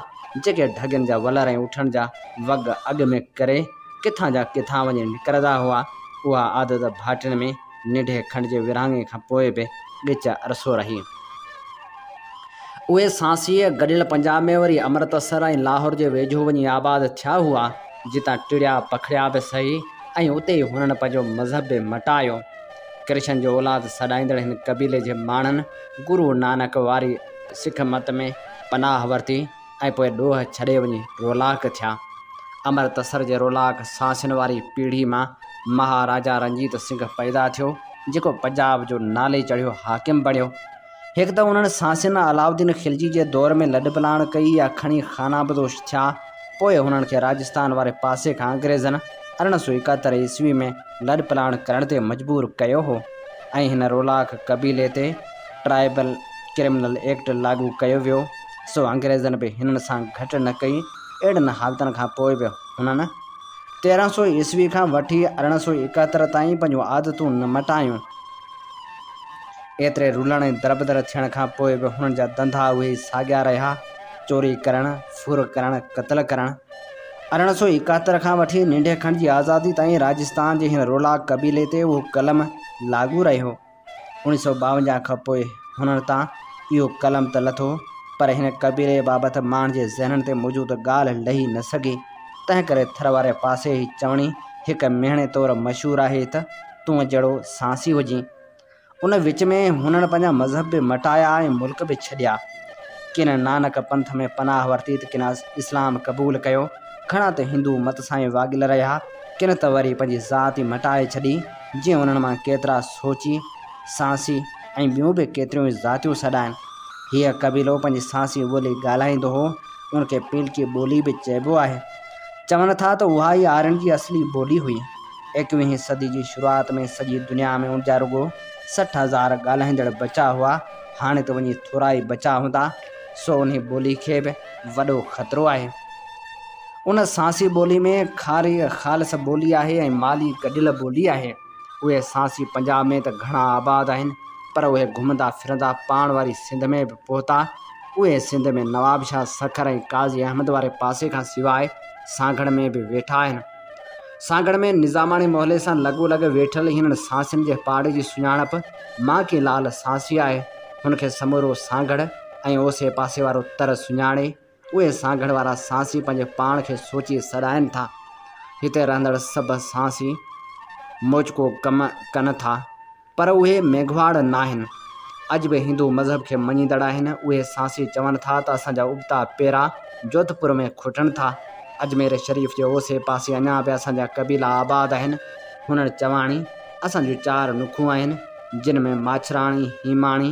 جيڪي ڍڳين جا ولر ۽ اٺن جا وڳ اڳ ۾ ڪري ڪٿان جا ڪٿان وڃي نڪرندا هئا. اها عادت ڀاٽين ۾ ننڍي کنڊ جي ورهاڱي کان پوء به ڳچ عرصو رهي. اهي سانسيء گڏيل پنجاب ۾ وري امرتسر ۽ لاهور جي ويجهو وڃي آباد ٿيا هئا، جتان ٽڙيا پکڙيا به سهي ۽ اتي ئي هنن پنهنجو مذهب به مٽايو. ڪرشن جو اولاد سڏائيندڙ هن قبيلي جي ماڻهن گرو نانڪ واري سک مت ۾ پناهه ورتي ۽ پوء ڏوهه ڇڏي وڃي رولاڪ ٿيا. امرتسر جي رولاڪ سانسين واري پيڙهي مان مها راجا رنجيت سنگهه پيدا ٿيو، جيڪو پنجاب جو نالي چڙهيو حاڪم بڻيو. هڪ ته انهن سانسين علاؤالدين خلجي جي دور ۾ لڏپلاڻ ڪئي يا کڻي خانه بدوش ٿيا، پوء هنن کي راجستان واري پاسي کان انگريزن 1871 عيسوي ۾ لڏپلاڻ ڪرڻ تي مجبور ڪيو هو ۽ هن رولاڪ قبيلي تي ٽرائبل ڪرمنل ايڪٽ لاڳو ڪيو ويو، سو انگريزن به هنن سان گهٽ نه ڪئي. اهڙن حالتن کان پوء به هنن 1300 عيسوي کان وٺي 1871 تائين پنهنجون عادتون نه مٽايون. ايتري رلڻ ۽ دربدر ٿيڻ کان پوء به هنن جا ڌنڌا اهي ئي ساڳيا رهيا، چوري ڪرڻ، ڦر ڪرڻ، قتل ڪرڻ. 1871 کان وٺي ننڍي کنڊ جي آزادي تائين راجستان جي هن رولاڪ قبيلي تي اهو قلم لاڳو رهيو. 1952 کان پوء هنن تان اهو قلم ته لٿو، پر هن قبيلي بابت ماڻهن جي ذهنن تي موجود ڳالهه لهي نه سگهي. تنهنڪري ٿر واري پاسي هي چوڻي هڪ مهڻي طور مشهور آهي ته، تون جهڙو سانسي هجين. ان وچ ۾ هنن پنهنجا مذهب به مٽايا ۽ ملڪ به ڇڏيا. ڪن نانڪ پنٿ ۾ پناهه ورتي ته ڪن اسلام قبول ڪيو. گهڻا ته هندو مت سان ئي واڳيل رهيا. ڪن ته وري پنهنجي ذات ئي مٽائي ڇڏي، جيئن انهن مان ڪيترا سوچي، سانسي ۽ ٻيون به ڪيتريون ئي ذاتيون سڏائن. هيء قبيلو پنهنجي سانسي ٻولي ڳالهائيندو هو، ان کي پيلڪي ٻولي به چئبو آهي. چون ٿا ته اها ئي آرين جي اصلي ٻولي هئي. ايڪويهين صدي جي شروعات ۾ سڄي دنيا ۾ ان جا رڳو 60,000 ڳالهائيندڙ بچا هئا، هاڻي ته وڃي ٿورا ئي بچا هوندا، سو انهي ٻولي کي به وڏو خطرو آهي. ان سانسي ٻولي ۾ کاري خالص ٻولي آهي ۽ مالي گڏيل ٻولي آهي. اهي سانسي پنجاب ۾ ته گهڻا آباد آهن، پر اهي گهمندا ڦرندا پاڻ واري سنڌ ۾ به پهتا. اهي سنڌ ۾ نوابشاهه، سکر ۽ قاضي احمد واري پاسي کان سواء سانگهڙ ۾ به ويٺا آهن. سانگهڙ ۾ نظاماڻي محلي سان لڳو لڳ ويٺل هنن سانسين جي پاڙي جي سڃاڻپ مانڪي لال سانسي آهي. هن کي سمورو سانگهڙ ۽ اوسي پاسي وارو تر سڃاڻي. اهي سانگهڙ وارا سانسي پنهنجي پاڻ کي سوچي سڏائين ٿا. هتي رهندڙ سڀ سانسي موچڪو ڪم ڪن ٿا. پر اهي ميگهواڙ ناهن. اڄ به هندو مذهب کي مڃيندڙ آهن. اهي سانسي چون ٿا ته اسان جا ابتا پيرا جوڌپور ۾ کٽن ٿا. اجمير شريف جي اوسي پاسي اڃا به اسان جا قبيلا آباد آهن. هنن چواڻي، اسان جون چار نکون آهن، جن ۾ ماڇراڻي، هيماڻي،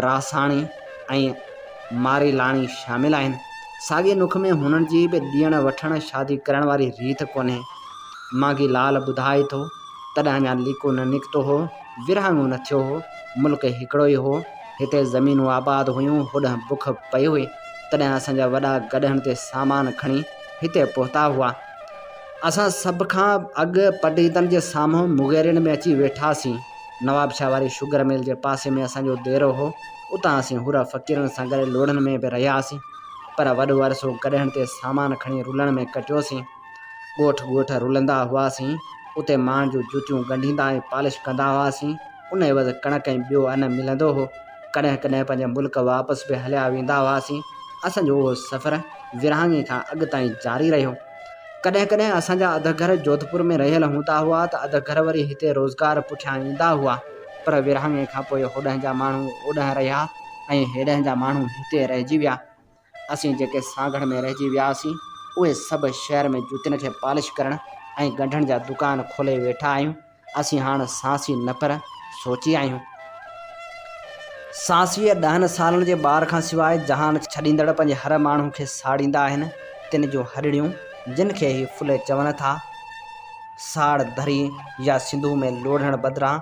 راساڻي ۽ ماريلاڻي شامل آهن. ساڳي نک ۾ هنن جي به ڏيڻ وٺڻ، شادي ڪرڻ واري ريت ڪونهي. مانگي لال ٻڌائي ٿو، تڏهن اڃا ليڪو نه نڪتو هو، ورهاڱو نه ٿيو هو، ملڪ هڪڙو ئي هو، هتي زمينون آباد هيون، هوڏانهن بک پئي هئي، تڏهن اسان جا وڏا گڏهن تي سامان کڻي هتي پهتا هئا. اسان سڀ کان اڳ پڊعيدن جي سامهون مغيرين ۾ اچي ويٺاسين. نوابشاهه واري شگر مل جي پاسي ۾ اسان جو ديرو هو. اتان اسين حر فقيرن سان گڏ لوڙهن ۾ به رهياسين، پر وڏو عرصو گڏهن تي سامان کڻي رلڻ ۾ ڪٽيوسين. ڳوٺ ڳوٺ رلندا هئاسين. اتي ماڻهن جون جتيون ڳنڍيندا ۽ پالش ڪندا هئاسين. ان عيوض ڪڻڪ ۽ ٻيو ان ملندو هو. ڪڏهن ڪڏهن پنهنجي ملڪ واپس به هليا ويندا هئاسين. اسان جو اهو سفر ورهاڱي کان اڳ تائين جاري رهيو. ڪڏهن ڪڏهن اسان جا اڌ گهر جوڌپور ۾ رهيل هوندا هئا ته اڌ گهر وري هتي روزگار پٺيان ايندا هئا. پر ورهاڱي کان پوء هوڏانهن جا ماڻهو اوڏانهن رهيا ۽ هيڏانهن جا ماڻهو هتي رهجي ويا. اسين جيڪي سانگهڙ ۾ رهجي وياسين، اهي سڀ شهر ۾ جتين کي پالش ڪرڻ ۽ ڳنڍڻ جا دڪان کولي ويٺا آهيون. اسين هاڻ سانسي نه پر سوچي آهيون. سانسيء ڏهن سالن جي ٻار کان سواء جهان ڇڏيندڙ پنهنجي هر ماڻهو کي ساڙيندا آهن، تن جون هڏڙيون، جن کي هي ڦلي چون ٿا، ساڙ ڌري يا سنڌوء ۾ لوڙهڻ بدران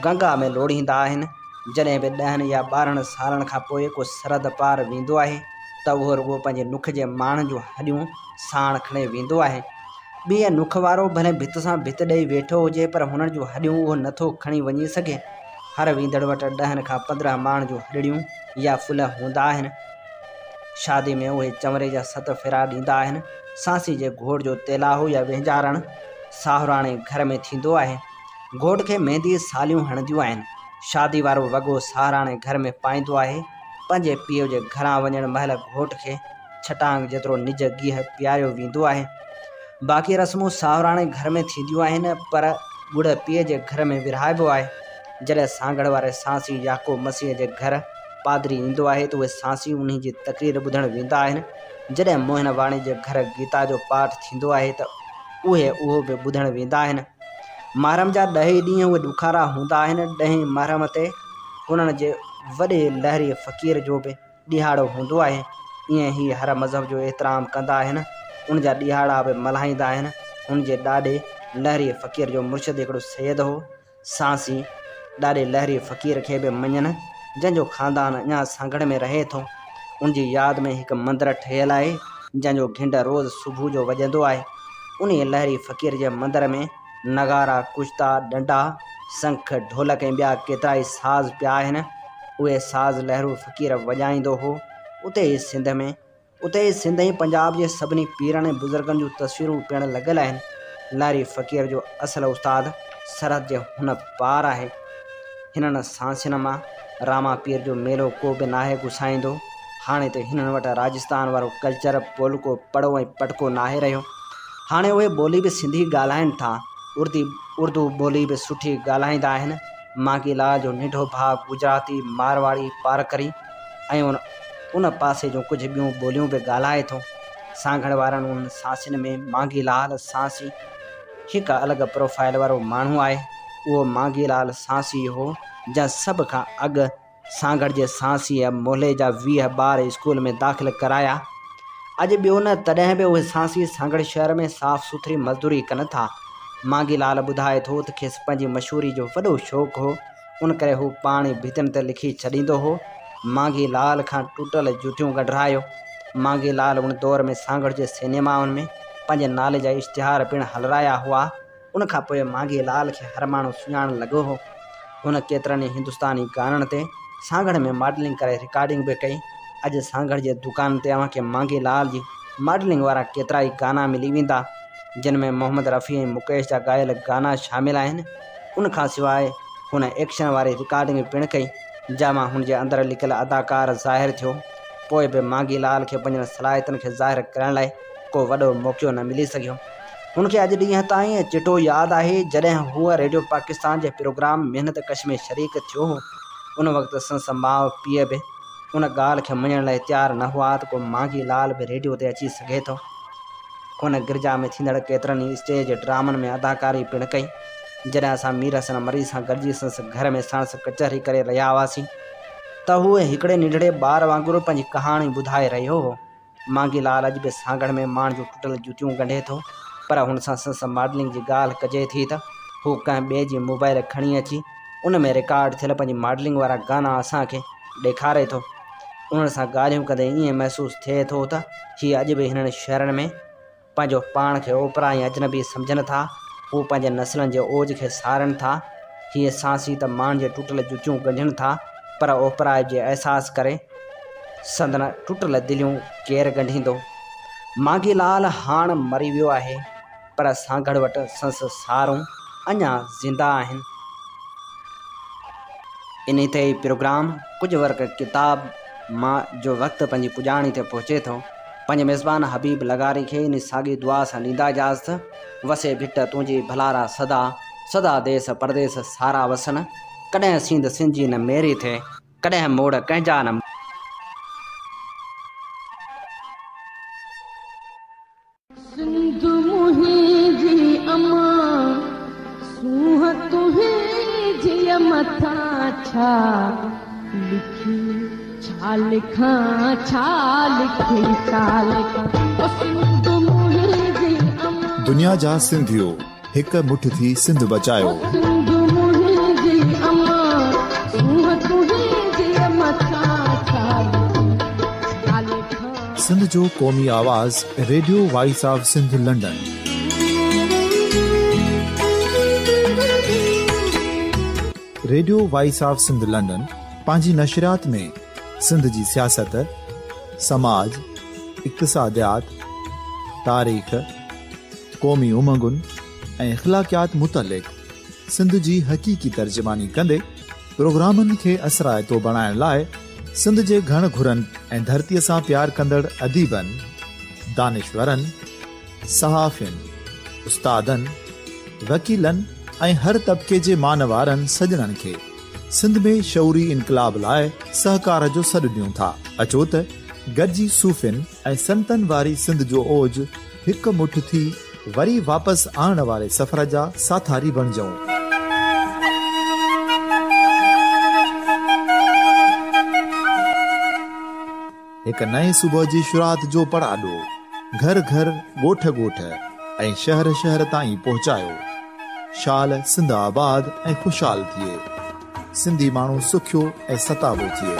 گنگا ۾ لوڙهيندا آهن. جڏهن به ڏهن يا 12 سالن کان پوء ڪو سرحد پار ويندو آهي ته اهو رڳو پنهنجي نک جي ماڻهن جون هڏيون ساڻ کڻي ويندو آهي. ٻيء نک وارو ڀلي ڀت سان ڀت ڏئي ويٺو هجي پر هنن جون هڏيون اهو نه ٿو کڻي وڃي سگهي. هر ويندڙ وٽ ڏهن کان 15 ماڻهن جون هڏڙيون يا ڦل هوندا آهن. شادي ۾ اهي چنوري جا ست ڦيرا ڏيندا آهن. سانسي جي گهوٽ جو تيلاهو يا وهنجارڻ ساهراڻي گهر ۾ ٿيندو آهي. گهوٽ کي ميندي ساليون هڻنديون آهن. شادي وارو وڳو ساهراڻي گهر ۾ پائيندو آهي. پنهنجي پيء جي گهران وڃڻ مهل گهوٽ کي ڇٽانگ جيترو نج گيهه پياريو ويندو آهي. باقي رسمون ساهراڻي گهر ۾ ٿينديون آهن، پر ڳڙ پيء جي گهر ۾ ورهائبو آهي. جڏهن سانگهڙ واري سانسي يعقوب مسيح جي گهر پادري ايندو آهي ته اهي سانسي انهي جي تقرير ٻڌڻ ويندا آهن. جڏهن موهن واڻي جي گهر گيتا جو پاٺ ٿيندو آهي ته اهي اهو به ٻڌڻ ويندا آهن. محرم جا ڏهه ئي ڏينهن اهي ڏکارا هوندا آهن. ڏهين محرم تي هنن جي وڏي لهري فقير جو به ڏهاڙو هوندو آهي. ائين هي هر مذهب جو احترام ڪندا آهن. ان جا ڏهاڙا به ملهائيندا آهن. هن جي ڏاڏي لهري فقير جو مرشد هڪڙو سيد هو. سانسي ڏاڏي لهري فقير کي به مڃن، جنهن جو خاندان اڃا سانگهڙ ۾ رهي ٿو. ان جي ياد ۾ هڪ مندر ٺهيل آهي، جنهن جو گهنڊ روز صبح جو وڄندو آهي. انهيء لهري فقير جي مندر ۾ نغارا، ڪشتا، ڏنڊا، سنک، ڍولڪ ۽ ٻيا ڪيترائي ساز پيا آهن. اهي ساز لهرو فقير وڄائيندو هو. اتي ئي سنڌ ۾. اتي ئي سنڌ ۽ پنجاب جي سڀني پيرن ۽ بزرگن جون تصويرون پڻ لڳل آهن. لهري فقير جو اصل استاد سرحد جي هن پار آهي. هنن سانسين مان راما پير جو ميلو ڪو به ناهي گسائيندو. هاڻي ته هنن وٽ راجستان وارو ڪلچر، پولڪو، پڙو ۽ پٽڪو ناهي رهيو. هاڻي اهي ٻولي به سنڌي ڳالهائين ٿا. اردي اردو ٻولي به سٺي ڳالهائيندا آهن. مانگي لال جو ننڍو ڀاء گجراتي، مارواڙي، پارڪري ۽ ان ان پاسي جون ڪجهه ٻيون ٻوليون به ڳالهائي ٿو. سانگهڙ وارن انهن سانسين ۾ مانگي لال سانسي هڪ الڳ پروفائيل وارو ماڻهو آهي. اهو مانگي لال سانسي هو جنهن سڀ کان اڳ سانگهڙ جي سانسيء محلي جا 20 ٻار اسڪول ۾ داخل ڪرايا. اڄ ٻيو نه تڏهن به اهي سانسي سانگهڙ شهر ۾ صاف سٿري مزدوري ڪن ٿا. مانگي لال ٻڌائي ٿو ته کيس پنهنجي مشهوري جو وڏو شوق هو. ان ڪري هو پاڻ ئي ڀتين تي لکي ڇڏيندو هو، مانگي لال کان ٽٽل جتيون ڳنڍرايو. مانگي لال ان دور ۾ سانگهڙ جي سئنيمائن ۾ پنهنجي نالي جا اشتهار پڻ هلرايا هئا. ان کان پوء مانگي لال کي هر ماڻهو سڃاڻڻ لڳو هو. هن ڪيترن ئي هندستاني گانن تي سانگهڙ ۾ ماڊلنگ ڪري رڪارڊنگ به ڪئي. اڄ سانگهڙ جي دڪانن تي اوهان کي مانگي لال جي ماڊلنگ وارا ڪيترائي گانا ملي ويندا، جن ۾ محمد رفيع ۽ مڪيش جا ڳايل گانا شامل آهن. ان کان سواء هن ايڪشن واري رڪارڊنگ پڻ ڪئي، جنهن مان هن جي اندر لڪل اداڪار ظاهر ٿيو. پوء به مانگي لال کي پنهنجن صلاحيتن کي ظاهر ڪرڻ لاء ڪو وڏو موقعو نه ملي سگهيو. هن کي اڄ ڏينهن تائين چٽو ياد آهي، جڏهن هو ريڊيو پاڪستان جي پروگرام محنت ڪش ۾ شريڪ ٿيو هو. ان وقت سندس ماء پيء به ان ڳالهه کي مڃڻ لاء تيار نه هئا ته ڪو مانگي لال به ريڊيو تي اچي سگهي ٿو. هن گرجا ۾ ٿيندڙ ڪيترن ئي اسٽيج ڊرامن ۾ اداڪاري پڻ ڪئي. جڏهن اسان مير حسن مري سان گڏجي سندس گهر ۾ ساڻس ڪچهري ڪري رهيا هئاسين ته هو هڪڙي ننڍڙي ٻار وانگر پنهنجي ڪهاڻي ٻڌائي رهيو هو. مانگي لال اڄ به سانگهڙ ۾ ماڻ جون ٽٽل جتيون ڳنڍي ٿو، پر هن سان سندس ماڊلنگ جي ڳالهه ڪجي ٿي ته هو ڪنهن ٻئي جي موبائل کڻي اچي ان ۾ رڪارڊ ٿيل پنهنجي ماڊلنگ وارا گانا اسان کي ڏيکاري ٿو. انهن سان ڳالهيون ڪندي ائين محسوس ٿئي ٿو ته هي اڄ به هنن شهرن ۾ پنهنجو پاڻ کي اوپرا ۽ اجنبي سمجهن ٿا. هو پنهنجي نسلن جي اوج کي سارين ٿا. هي سانسي ته ماڻهن جي ٽٽل جتيون ڳنڍين ٿا. پر اوپرائپ جي احساس ڪري سندن ٽٽل دليون ڪير ڳنڍيندو؟ مانگي لال هاڻ مري ويو آهي، پر سانگهڙ وٽ سندس سارون اڃا زنده آهن. انهي تي ئي پروگرام ڪجهه ورق ڪتاب مان جو وقت پنهنجي پڄاڻي تي پهچي ٿو. پنهنجي ميزبان حبيب لغاري کي انهي ساڳي دعا سان ڏيندا اجازت، وسي ڀٽ تنهنجي ڀلارا سدا، سدا ديس پرديس سارا وسن، ڪڏهن سينڌ سنجي نه ميري ٿئي، ڪڏهن موڙ ڪنهن جا نه. سنڌ منهنجي امان، سونهن تنهنجي مٿان ڇا لکي ڇا لکان ڇا لکي ڇا لکان او سنڌ منهنجي امان. دنيا جا سنڌيو هڪ مٺ ٿي سنڌ بچايو. او سنڌ منهنجي امان، سونهن تنهنجي مٿان ڇا لکي ڇا لکان. سنڌ جو قومي آواز radio voice of Sindh London. Radio voice of Sindh London پنهنجي نشريات ۾ سنڌ جي سياست، سماج، اقتصاديات، تاريخ، قومي امنگن ۽ اخلاقيات متعلق سنڌ جي حقيقي ترجماني ڪندي پروگرامن کي اثرائتو بڻائڻ لاء سنڌ جي گهڻ گهرن ۽ ڌرتيء سان پيار ڪندڙ اديبن، دانشورن، صحافين، استادن، وڪيلن ۽ هر طبقي جي مانوارن سڄڻن کي سنڌ ۾ شعوري انقلاب لاء سهڪار جو سڏ ڏيون ٿا. اچو ته گڏجي صوفين ۽ سنتن واري سنڌ جو اوج هڪ مٺ ٿي وري واپس آڻڻ واري سفر جا ساٿاري بڻجون. هڪ نئين صبح جي شروعات جو پڙاڏو گهر گهر، ڳوٺ ڳوٺ ۽ شهر شهر تائين پهچايو. شال سنڌ آباد ۽ خوشحال ٿئي. سنڌي ماڻهو سکيو ۽ ستابو ٿئي.